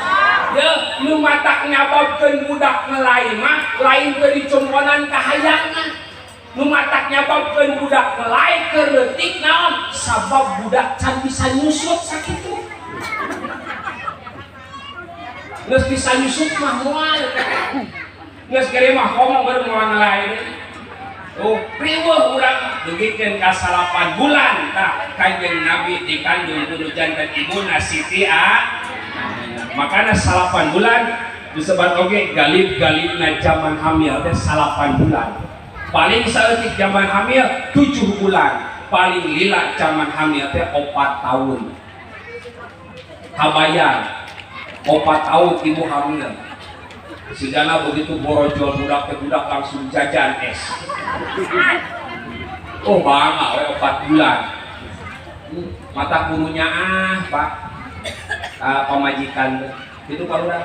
Ya, nu matak nyababkeun budak ngelai mah lain teu dicumponan ka hayangna. Nu matak nyababkeun budak ngelai keur leutik naon? Sabab budak can bisa nyusut sakitu. Geus bisa nyusut mah moal. Geus gede mah komo baru moal ngelai. Oh, riweuh urang dugikeun ka 8 bulan tah Kanjeng Nabi dikandung kudu janten ibuna Siti Aminah. Makana 8 bulan disebat oge galib-galibna zaman hamil teh 8 bulan. Paling saeutik zaman hamil 7 bulan, paling lila zaman hamil teh 4 tahun. Kabayang 4 tahun ibu hamil. Sigana begitu borojol budak teh budak langsung jajan es. Oh bangga we 4 bulan. Mata kurunya ah Pak. Pamajikan itu kalau udah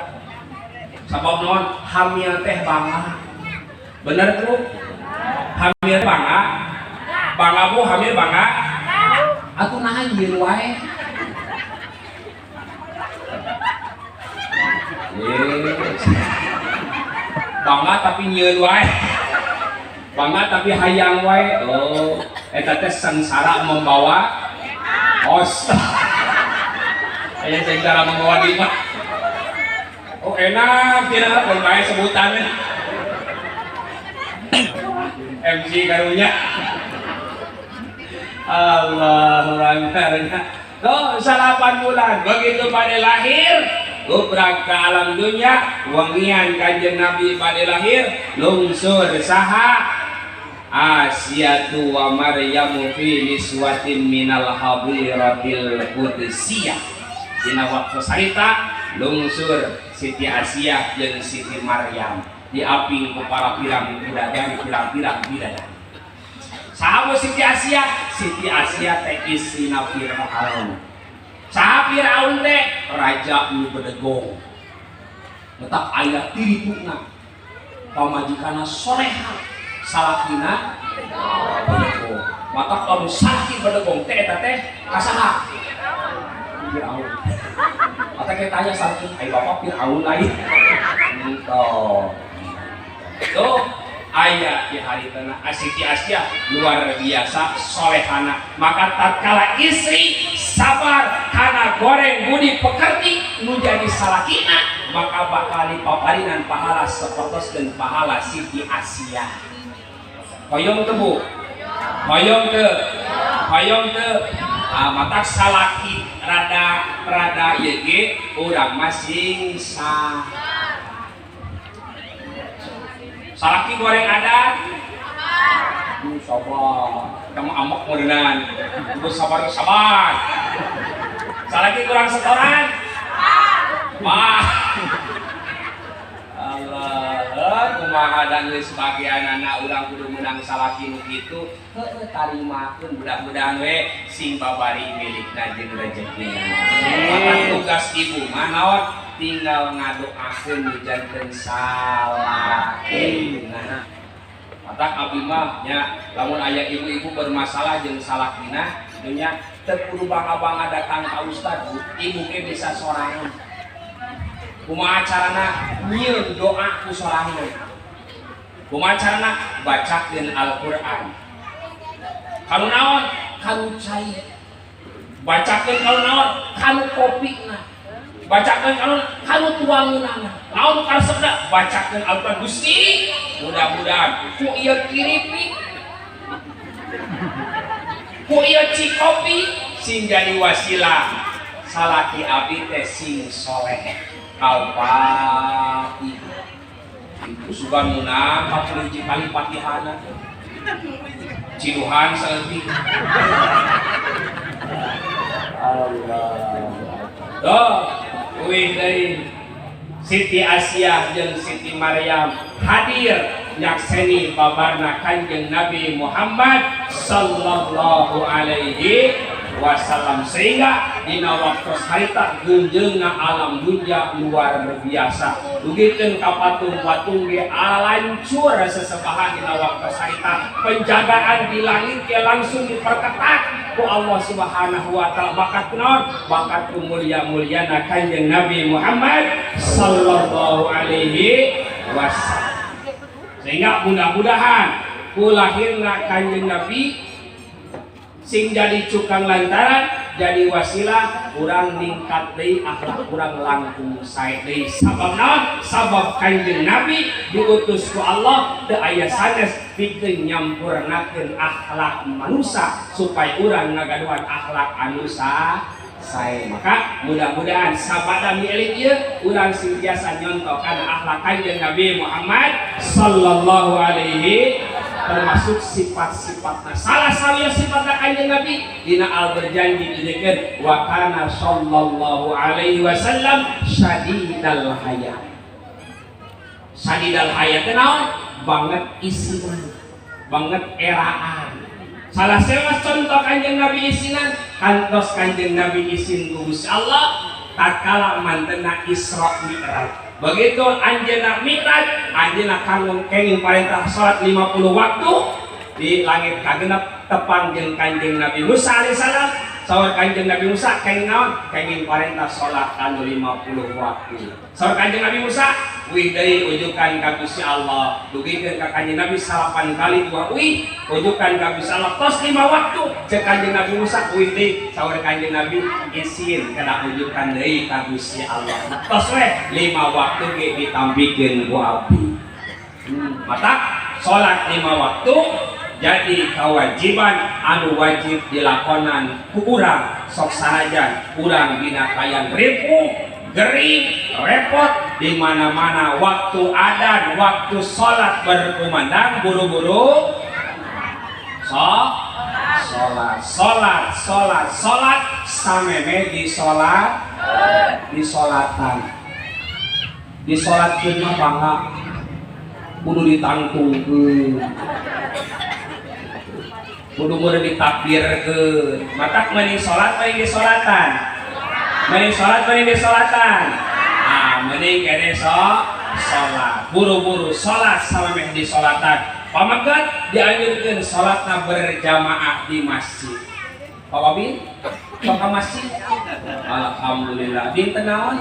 sabab non hamil teh bangga. Bener tuh? Hamil bangga? Bangga bu hamil bangga? Atuh naha nyieun wae. Bangga tapi nyieun wae. Bangga tapi hayang wae. Oh, eta teh sengsara membawa os. Aya sengsara membawa di mah. Oh enak cenah mun bae sebutannya. MC karunya. Allahu Akbar. Tuh 8 bulan begitu pada lahir gubrak ke alam dunia wangian Kanjeng Nabi pada lahir lungsur saha Asiyatu wa Maryamu fi niswatin minal hadiratil qudsiyah. Dina waktu sarita lungsur Siti Asiyah jeung Siti Maryam diaping ku para pirang bidadari pirang-pirang bidadari. Saha Siti Asiyah? Siti Asiyah teh istrina Fir'aun. Saha Fir'aun teh raja nu bedegong. Tetap aya tirituna. Pamajikanna soleha, salakina bedegong. Matak lamun salaki bedegong teh eta teh ka saha? Fir'aun. Mata kita tanya salaki, ai bapak Fir'aun lain. Tuh. Tuh. Aya di haritana Siti Asia luar biasa solehana. Maka tatkala istri sabar kana goreng budi pekerti nu jadi salakina, maka bakal dipaparinan pahala sapertos dan pahala Siti Asia. Hoyong teu Bu? Hoyong teu? Hoyong teu? Ah, matak salaki rada rada ieu ge urang masing sah. Salaki goreng adat, sabar, kamu amok modenan, ibu sabar sabar. Salaki kurang setoran, wah, Allah, kumaha dan geus sebagian anak urang kudu meunang salaki nu kitu, heueuh tarimakeun mudah-mudahan we sing babari milikna jeung rejekina. Maka tugas ibu mah naon? Tinggal ngadoakeun nu janten salakina. Matak abdi mah nya lamun aya ibu-ibu bermasalah jeung salakina nya teu kudu bangga-bangga datang ka ustad, Bu. Ibu ge bisa sorangan. Kumaha carana nyieun doa ku sorangan? Kumaha carana bacakeun Al-Qur'an? Kanu naon? Kanu cai. Bacakeun kanu naon? Kanu kopina. Bacakeun kanu kanu tuangeunana. Naon karesepna? Bacakeun Al-Qur'an. Gusti, mudah-mudahan ku ieu kiripik, ku ieu cikopi sing jadi wasilah salaki abdi teh sing soleh. Al-Fatihah. Itu sugan munang 40 kali Fatihahna. Ciduhan saeutik. Allah. Tuh, uih deui Siti Asia jeung Siti Maryam hadir nyakseni babarna Kanjeng Nabi Muhammad sallallahu alaihi wasallam, sehingga dina waktu harita geunjeungna alam dunya luar biasa. Dugikeun ka patung-patung ge alancur sesebahan dina waktu harita, penjagaan di langit ge langsung diperketat ku Allah Subhanahu wa taala. Bakat naon? Bakat ku mulia-muliana Kanjeng Nabi Muhammad sallallahu alaihi wasallam. Sehingga mudah-mudahan ku lahirna Kanjeng Nabi sing jadi cukang lantaran jadi wasilah urang ningkat deui akhlak urang langkung sae deui. Sabab naon? Sabab Kanjeng Nabi diutus ku Allah teu aya sanes pikeun nyampurnakeun akhlak manusia supaya urang ngagaduhan akhlak anu sae. Maka mudah-mudahan sabada mieling ieu urang sing biasa nyontoh kana akhlak Kanjeng Nabi Muhammad sallallahu alaihi, termasuk sifat-sifatna. Salah satu sifatna Kanjeng Nabi dina Al Berjanji dijekeun wa kana sallallahu alaihi wasallam syadidal haya. Syadidal haya teh naon? Banget isinan, banget eraan. Salah sewa contoh Kanjeng Nabi isinan, kantos Kanjeng Nabi isin ku Gusti Allah tatkala mantena Isra Mi'raj. Begitu anjeunna Mi'raj, anjeunna kanggo kenging parentah salat 50 waktu di langit kagenep tepang jeung Kanjeng Nabi Musa alaihissalam. Saur Kanjeng Nabi Musa kenging naon? Kenging parentah salat anu 50 waktu. Saur Kanjeng Nabi Musa, uih deui ujukan ka Gusti Allah. Dugikeun ka Kanjeng Nabi 8 kali dua uih, ujukan ka Gusti Allah tos 5 waktu. Ceuk Kanjeng Nabi Musa uih deui, saur Kanjeng Nabi isin kana ujukan deui ka Gusti Allah. Tos we 5 waktu ge ditambikeun ku abdi. Mata salat 5 waktu jadi kewajiban anu wajib dilakonan ku urang sok sanajan urang dina kaayaan ripuh, gering, repot di mana-mana waktu adan, waktu salat berkumandang buru-buru salat, salat, salat, salat sameme di salat, di salatan, di salatkeun mah bangga kudu ditangtungkeun, kudu meureun ditakbirkeun. Matak mending salat mending disolatan, mending salat mending disolatan. Ah, mending kene salat, buru-buru salat samemeh disolatan. Pamagat dianjurkeun salatna berjamaah di masjid. Pak Babi, sok ka masjid? Alhamdulillah. Dinten naon?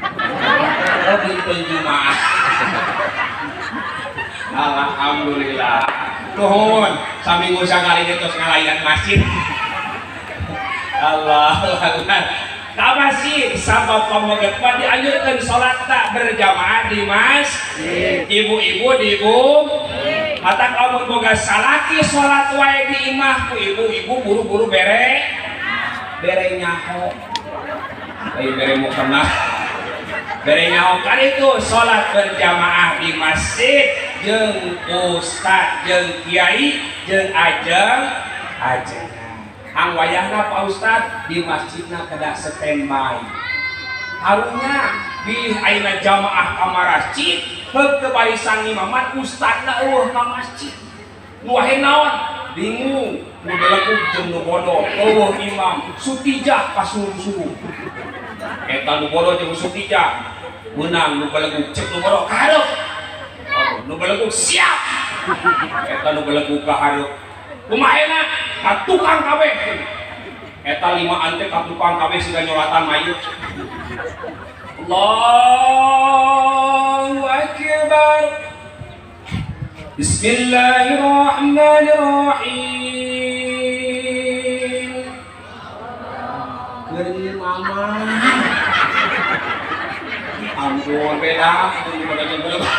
Oh, dinten Jumaah. Alhamdulillah. Nuhun, saminggu sakali tos ngalayan masjid. Allahu Akbar. Ka masjid sabab pameget mah dianjurkeun salat tak berjamaah di masjid. Ibu-ibu di ibu. Matak lamun boga salaki salat wae di imah ku ibu-ibu buru-buru bere bere nyaho. Lain bere mukena. Bere nyaho kan itu salat berjamaah di masjid jeung ustad jeung kiai jeung ajeng ajengan. Hang wayahna Pak Ustad di masjidna kedah standby. Harunya bilih ayeuna jamaah ka masjid heug teu barisan imaman ustadna eueuh ka masjid. Nu wae naon? Bingung, nu belegug jeung nu bodoh, eueuh imam, sutijah kasuru-suru. Eta nu bodoh jeung sutijah meunang nu belegug cek nu bodoh ka hareup. Oh, nu belegug siap. Eta nu belegug ka hareup. Kumaha enak? Ka tukang kabeh. Eta limaan teh ka tukang kabeh siga nyolatan mayit. Allahu akbar. Bismillahirrahmanirrahim. Keur mama. Ampun beda nu bodoh jeung belegug.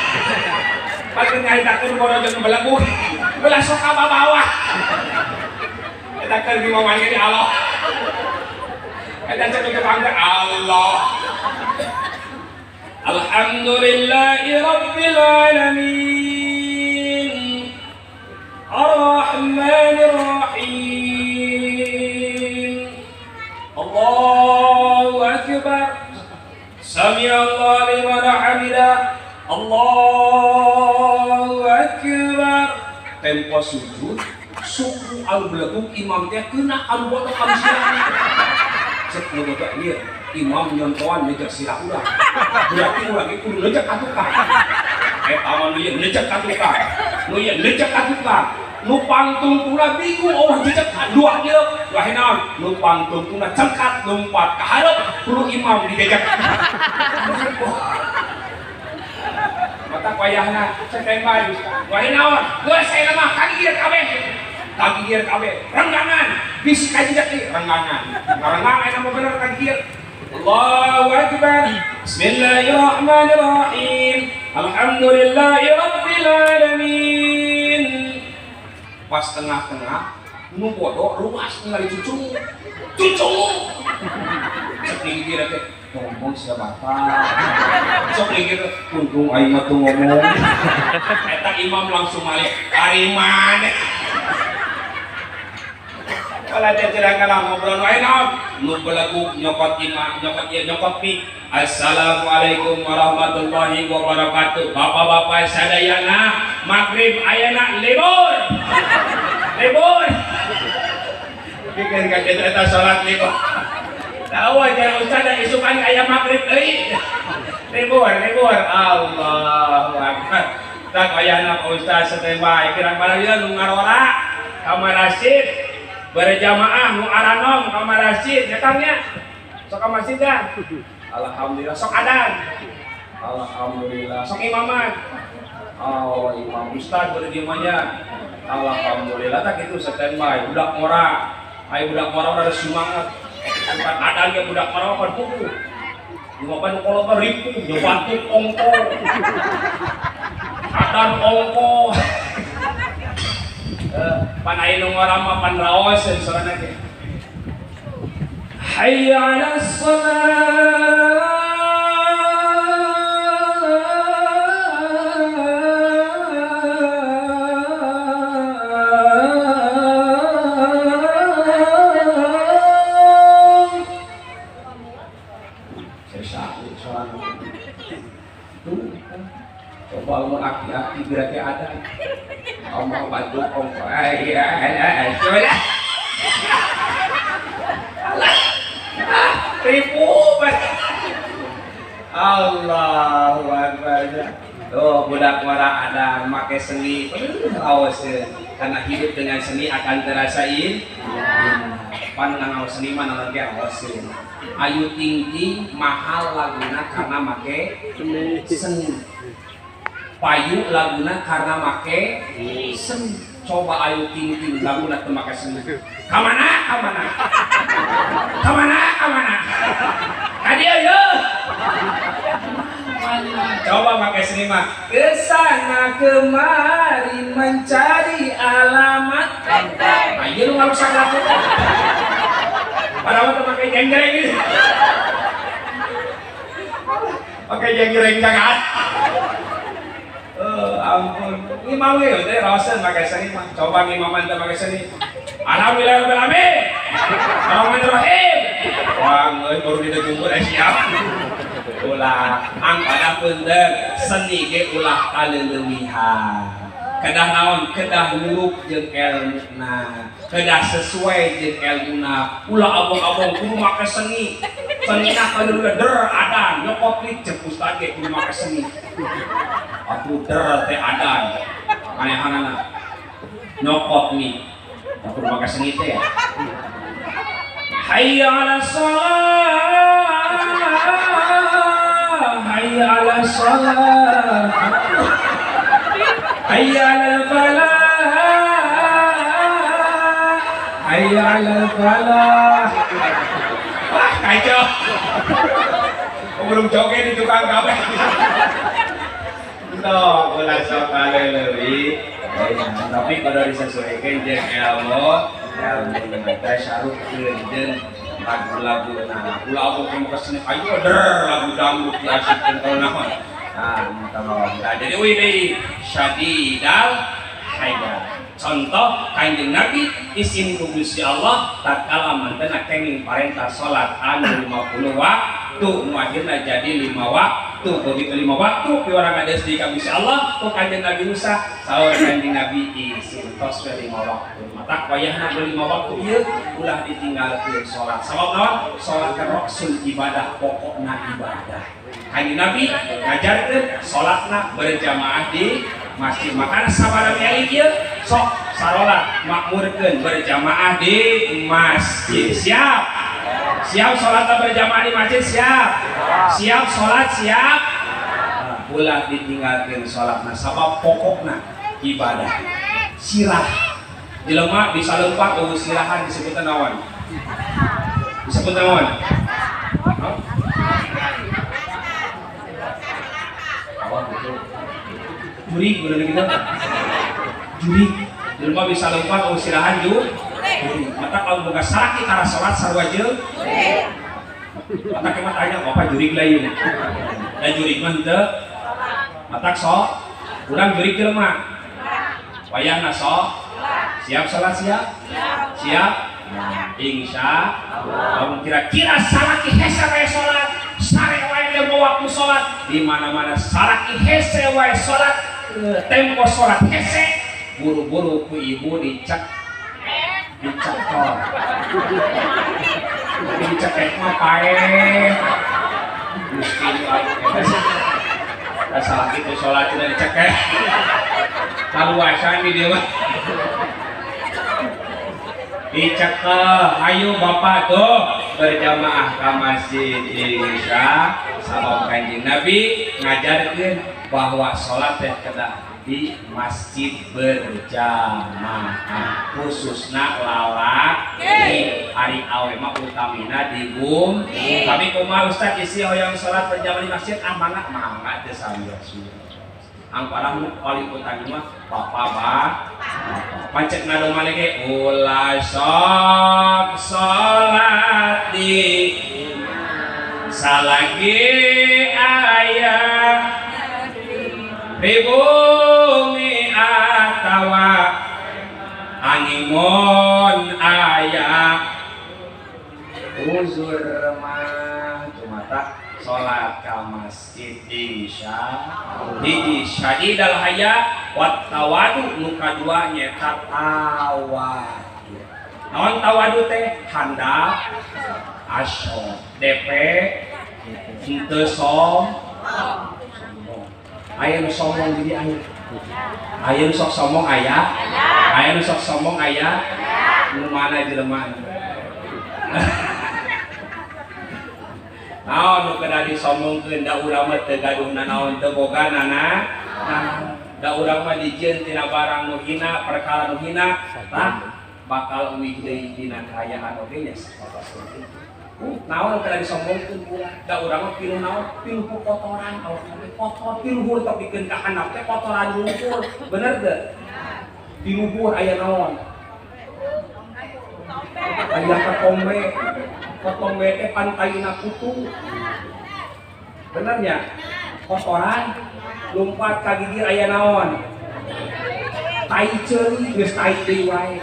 Pan nyaritakeun bodoh jeung belegug. Belah sok ka bawah. Eta keur dimaman ge Allah. Eta cek tukang teh Allah. Alhamdulillahi rabbil alamin. Arrahmanir rahim. Allahu akbar. Sami Allah liman hamidah. Allahu akbar. Tempo sujud suku anu belegug imam teh kena anu bodoh anu sirahna. Cek nu bodoh ieu imam nyontoan nejak sirah urang. Berarti urang ge kudu nejak ka tukang. Eta mah nu ieu nejak ka tukang. Nu ieu nejak ka tukang. Nu pangtungtungna bingung eueuh jejak dua dieu. Wah naon? Nu pangtungtungna cengkat lompat ka hareup kudu imam dijejak. Mata wayahna standby Ustaz. Wah naon? Geus ayeuna mah kagigir kabeh. Kagigir kabeh. Renggangan. Bisi kajejak deui renggangan. Renggangan ayeuna mah bener kagigir. Allahu akbar. Bismillahirrahmanirrahim. Alhamdulillahi rabbil alamin. Pas tengah-tengah nu bodoh ruas ningali cucung. Cucung. Cek gigir teh ngomong sia bapak. Sok gigir untung aing mah teu ngomong. Eta imam langsung malik ari maneh. Kalau cecerang kalah ngobrol wae naon? Nu belegug nyokot imam, nyokot ieu nyokot pi. Assalamualaikum warahmatullahi wabarakatuh. Bapak-bapak sadayana, magrib ayana libur. Libur. Pikeun ka kitu eta salat libur. Tahu aja ustaz isukan aya magrib euy. Libur, libur. Allahu akbar. Tak wayahna Pak Ustaz standby kirang barang nu ngarora ka masjid berjamaah nu aranom ka masjid nya Kang nya. Sok ka masjid dah. Alhamdulillah sok adan. Alhamdulillah sok imaman. Oh, imam ustaz beureum di imahnya. Alhamdulillah tak kitu standby budak ngora. Aya budak ngora udah semangat. Bukan adan ge budak ngora mah puguh. Nu apa nu kolot mah ripuh, nyobatuk ongko. Adan ongko. Pan aya nu ngora mah pan raoseun sorana ge. Hayya 'alas shalah. Coba lamun aki-aki berarti ada. Omong bantu ongko. Ribu. Allahu Akbar. Tuh budak ngora ada make seni raoseun. Karena hidup dengan seni akan terasain. Pan ngaos seni mah naon ge raoseun. Ayu Ting Ting mahal laguna karena make seni. Payu laguna karena make seni. Coba Ayu Ting Ting laguna teu make seni. Ka mana? Ka mana? Ka mana? Ka mana? Ka dieu yeuh. Coba make seni mah. Kesana kemari mencari alamat. Ayo lu ngarusak lagu. Padahal teu make jenggreng gitu. Pakai jenggreng jangan. Ampun, ngimam we teh raoseun make seni mah. Coba ngimaman teh make seni. Alhamdulillah rabbil alamin. Arrahmanirrahim. Wah, euy baru didejungkur siap. Ulah angpada punten seni ge ulah kaleulewihan. Kedah naon? Kedah nuruk jeung elmuna. Kedah sesuai jeung elmuna. Ulah abong-abong kudu make seni. Senina kaleulewihan der adan nyokot cek ustad ge kudu make seni. Atuh der teh adan manehanana nyokot nih atuh make seni teh ya. Hayya 'ala shalah, hayya 'ala shalah, hayya 'alal falah, hayya 'alal falah. Wah, kacau. Belum joget di tukang kabeh. Tuh, ulah sok kaleuleui. Tapi kudu disesuaikan jeung ilmu, ilmu teh sarupkeun jeung lagu-laguna. Ulah abong ke seni ayo der lagu dangdut diasupkeun kalau naon. Nah, nah, jadi uih deui syadidal haya. Contoh Kanjeng Nabi isim ku Gusti Allah tatkala mantena kenging parentah salat anu 50 waktu nu akhirna jadi 5 waktu. Begitu 5 waktu piwarang ngades deui ka Gusti Allah ku Kanjeng Nabi Musa saur Kanjeng Nabi isim tos we 5 waktu. Matak wayahna 5 waktu ieu ulah ditinggalkeun salat. Sabab naon? Salat kan rasul ibadah, pokokna ibadah. Kanjeng Nabi ngajarkeun salatna berjamaah di masjid. Makana sabada eling ieu sok sarolat makmurkeun berjamaah di masjid. Siap? Siap salat berjamaah di masjid? Siap? Siap salat? Siap? Ulah ditinggalkeun salatna sabab pokokna ibadah. Sirah jelema bisa leumpang eueuh sirahan disebutna naon? Disebut naon? Awak gitu. Jurig bener gitu. Jurig jelema bisa leumpang eueuh sirahan jurig. Mata kalau boga salaki tara salat sarua jeung jurig. Mata ke mah tanya bapak jurig lain. Da jurig mah henteu. Matak sok urang jurig jelema. Wayahna sok siap salat siap? Siap. Insya Allah. Kira-kira salaki hese wae salat, sare wae tempo waktu salat, di mana-mana salaki hese wae salat, tempo salat hese, buru-buru ku ibu dicek dicekor. Dicekek mah paeh. Gusti eta salaki teh salat cenah dicekek. Kaluasan di dieu mah. Dicekel, ayo bapak tuh berjamaah ke masjid insya sabab Kanjeng Nabi ngajarkeun bahwa sholat teh kedah di masjid berjamaah khususna lalaki ari awe mah utamina di bumi. Tapi kumaha Ustaz isi hoyong sholat berjamaah di masjid ah mangga mangga teh samios. Angparah nu paling utami mah papa bah pancet ngadoma lege ulah sok salat di salagi aya di bumi atawa angimun aya uzur mah cuma salat ka masjid insya hiji syadidal haya wat tawadu nu kadua nyaeta tawadu. Naon tawadu teh? Handap asor DP henteu sombong. Aya nu sombong jadi aya. Aya nu sok sombong aya. Aya nu sok sombong aya. Nu mana jelema? Naon nu kedah disombongkeun da urang mah teu gaduh nanaon teu boga nana Nah, da urang mah dijieun tina barang nu hina, perkara nu hina, tah bakal uih deui dina kaayaan oge nya sakotos kitu. Naon kada disombongkeun ku urang? Da urang mah pinuh naon? Pinuh ku kotoran, awak teh kotor, ti luhur tepikeun ka handap teh kotoran luhur. Bener teu? Ti luhur aya naon? Aya ketombe. Ketombe teh pantaina kutu. Bener nya? Kotoran lompat ka gigir aya naon? Tai ceuli geus tai deui wae.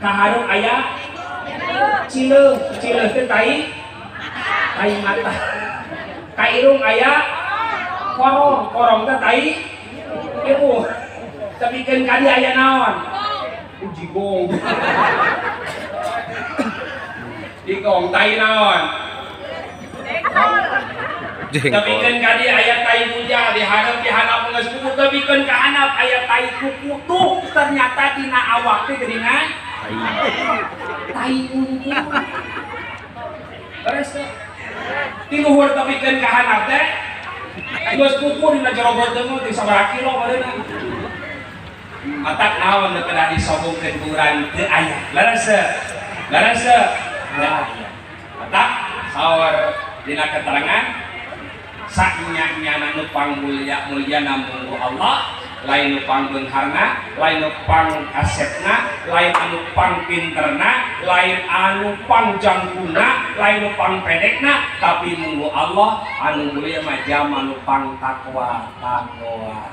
Ka hareup aya cileung, cileung teh tai tai mata. Ka irung aya korong, korong teh tai ieu. Tepikeun ka dieu aya naon? Jigong. Jigong tai naon? Tepikeun ka dieu aya tai bujal, di hareup di handap geus kuku, tepikeun ka handap aya tai kuku. Tuh ternyata dina awak teh geuningan tai unggul. Beres teh. Ti luhur tepikeun ka handap teh geus kuku dina jero beuteung teh sabaraha kilo badeuna. Matak naon nu kedah disombongkeun ku urang teu aya. Leres teu? Leres teu? Teu aya. Matak saur dina keterangan saknya-nyana nu pangmulia-muliana munggu Allah, lain nu pangbeungharna, lain nu pangkasepna, lain anu pangpinterna, lain anu pangjangkuna, lain nu pangpedekna, tapi munggu Allah anu mulia mah jalma nu pangtakwa takwa.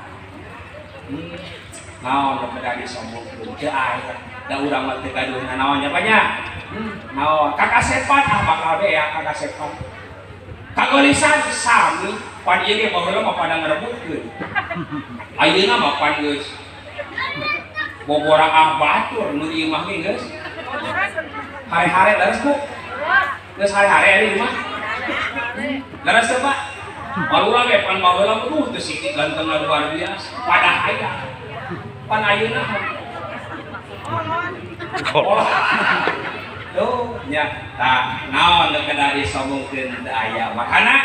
Naon nu kedah disombongkeun teu aya. Da urang mah teu gaduh nanaon nya nya. Naon kakasepan ah bakal beak kakasepan. Kagolisan sami pan ieu ge baheula mah pada ngarebutkeun. Ayeuna mah pan geus bobora ah batur nu ieu mah ge geus. Hare-hare leres Bu. Geus hare-hare ari mah. Leres teu Pak? Barulah ge pan baheula mah tuh teu siti gantengna luar biasa. Padah aya. Pan ayeuna mah. Kolot. Tuh nya tah naon nu kedah disombongkeun teu aya. Makana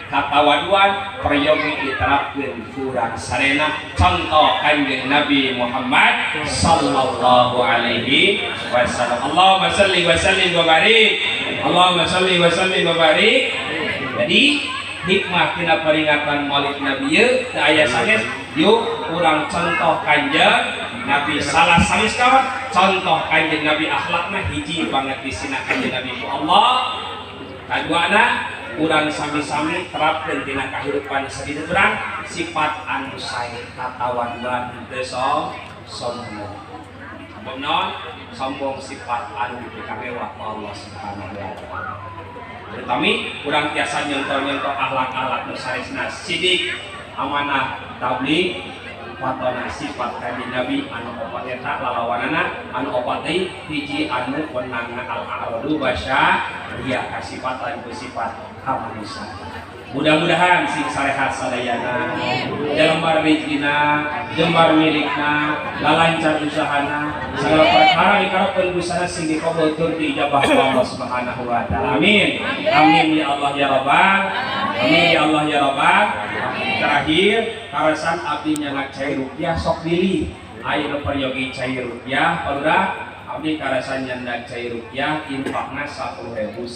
katawaduan peryogi diterapkeun ku urang sarena contoh Kanjeng Nabi Muhammad sallallahu alaihi wasallam. Allahumma shalli wa sallim wa barik. Allahumma shalli wa sallim wa barik. Jadi hikmah tina peringatan Maulid Nabi ieu teu aya sanes, yuk urang contoh Kanjeng Nabi salah sanes kawan contoh Kanjeng Nabi akhlakna hiji banget disina Kanjeng Nabi ku Allah. Kaduana urang sami-sami terapkeun dina kahirupan sadina urang sifat anu sae katawaduan henteu sombong. Sombong naon? Sombong sifat anu dipikamewa ku Allah Subhanahu wa taala. Terutami urang tiasa nyontoh-nyontoh akhlak-akhlak nu sanesna sidik, amanah, tabligh, fatona sifat Kanjeng Nabi anu opat eta lalawanana anu opat deui hiji anu wenangna al-a'radu basyariah kasifatan ku sifat kamanusiaan. Mudah-mudahan sing sarehat sadayana, jembar rezekina, jembar milikna, lalancar usahana, segala perkara dikarepkeun busana sing dikabul tur diijabah ku Allah Subhanahu wa taala. Amin. Amin ya Allah ya Rabbal. Amin ya Allah ya Rabbal. Terakhir, karasan abdi nyandak cai rupiah sok bilih. Aya nu peryogi cai rupiah, palurah abdi karasan nyandak cai rupiah infakna 10.000.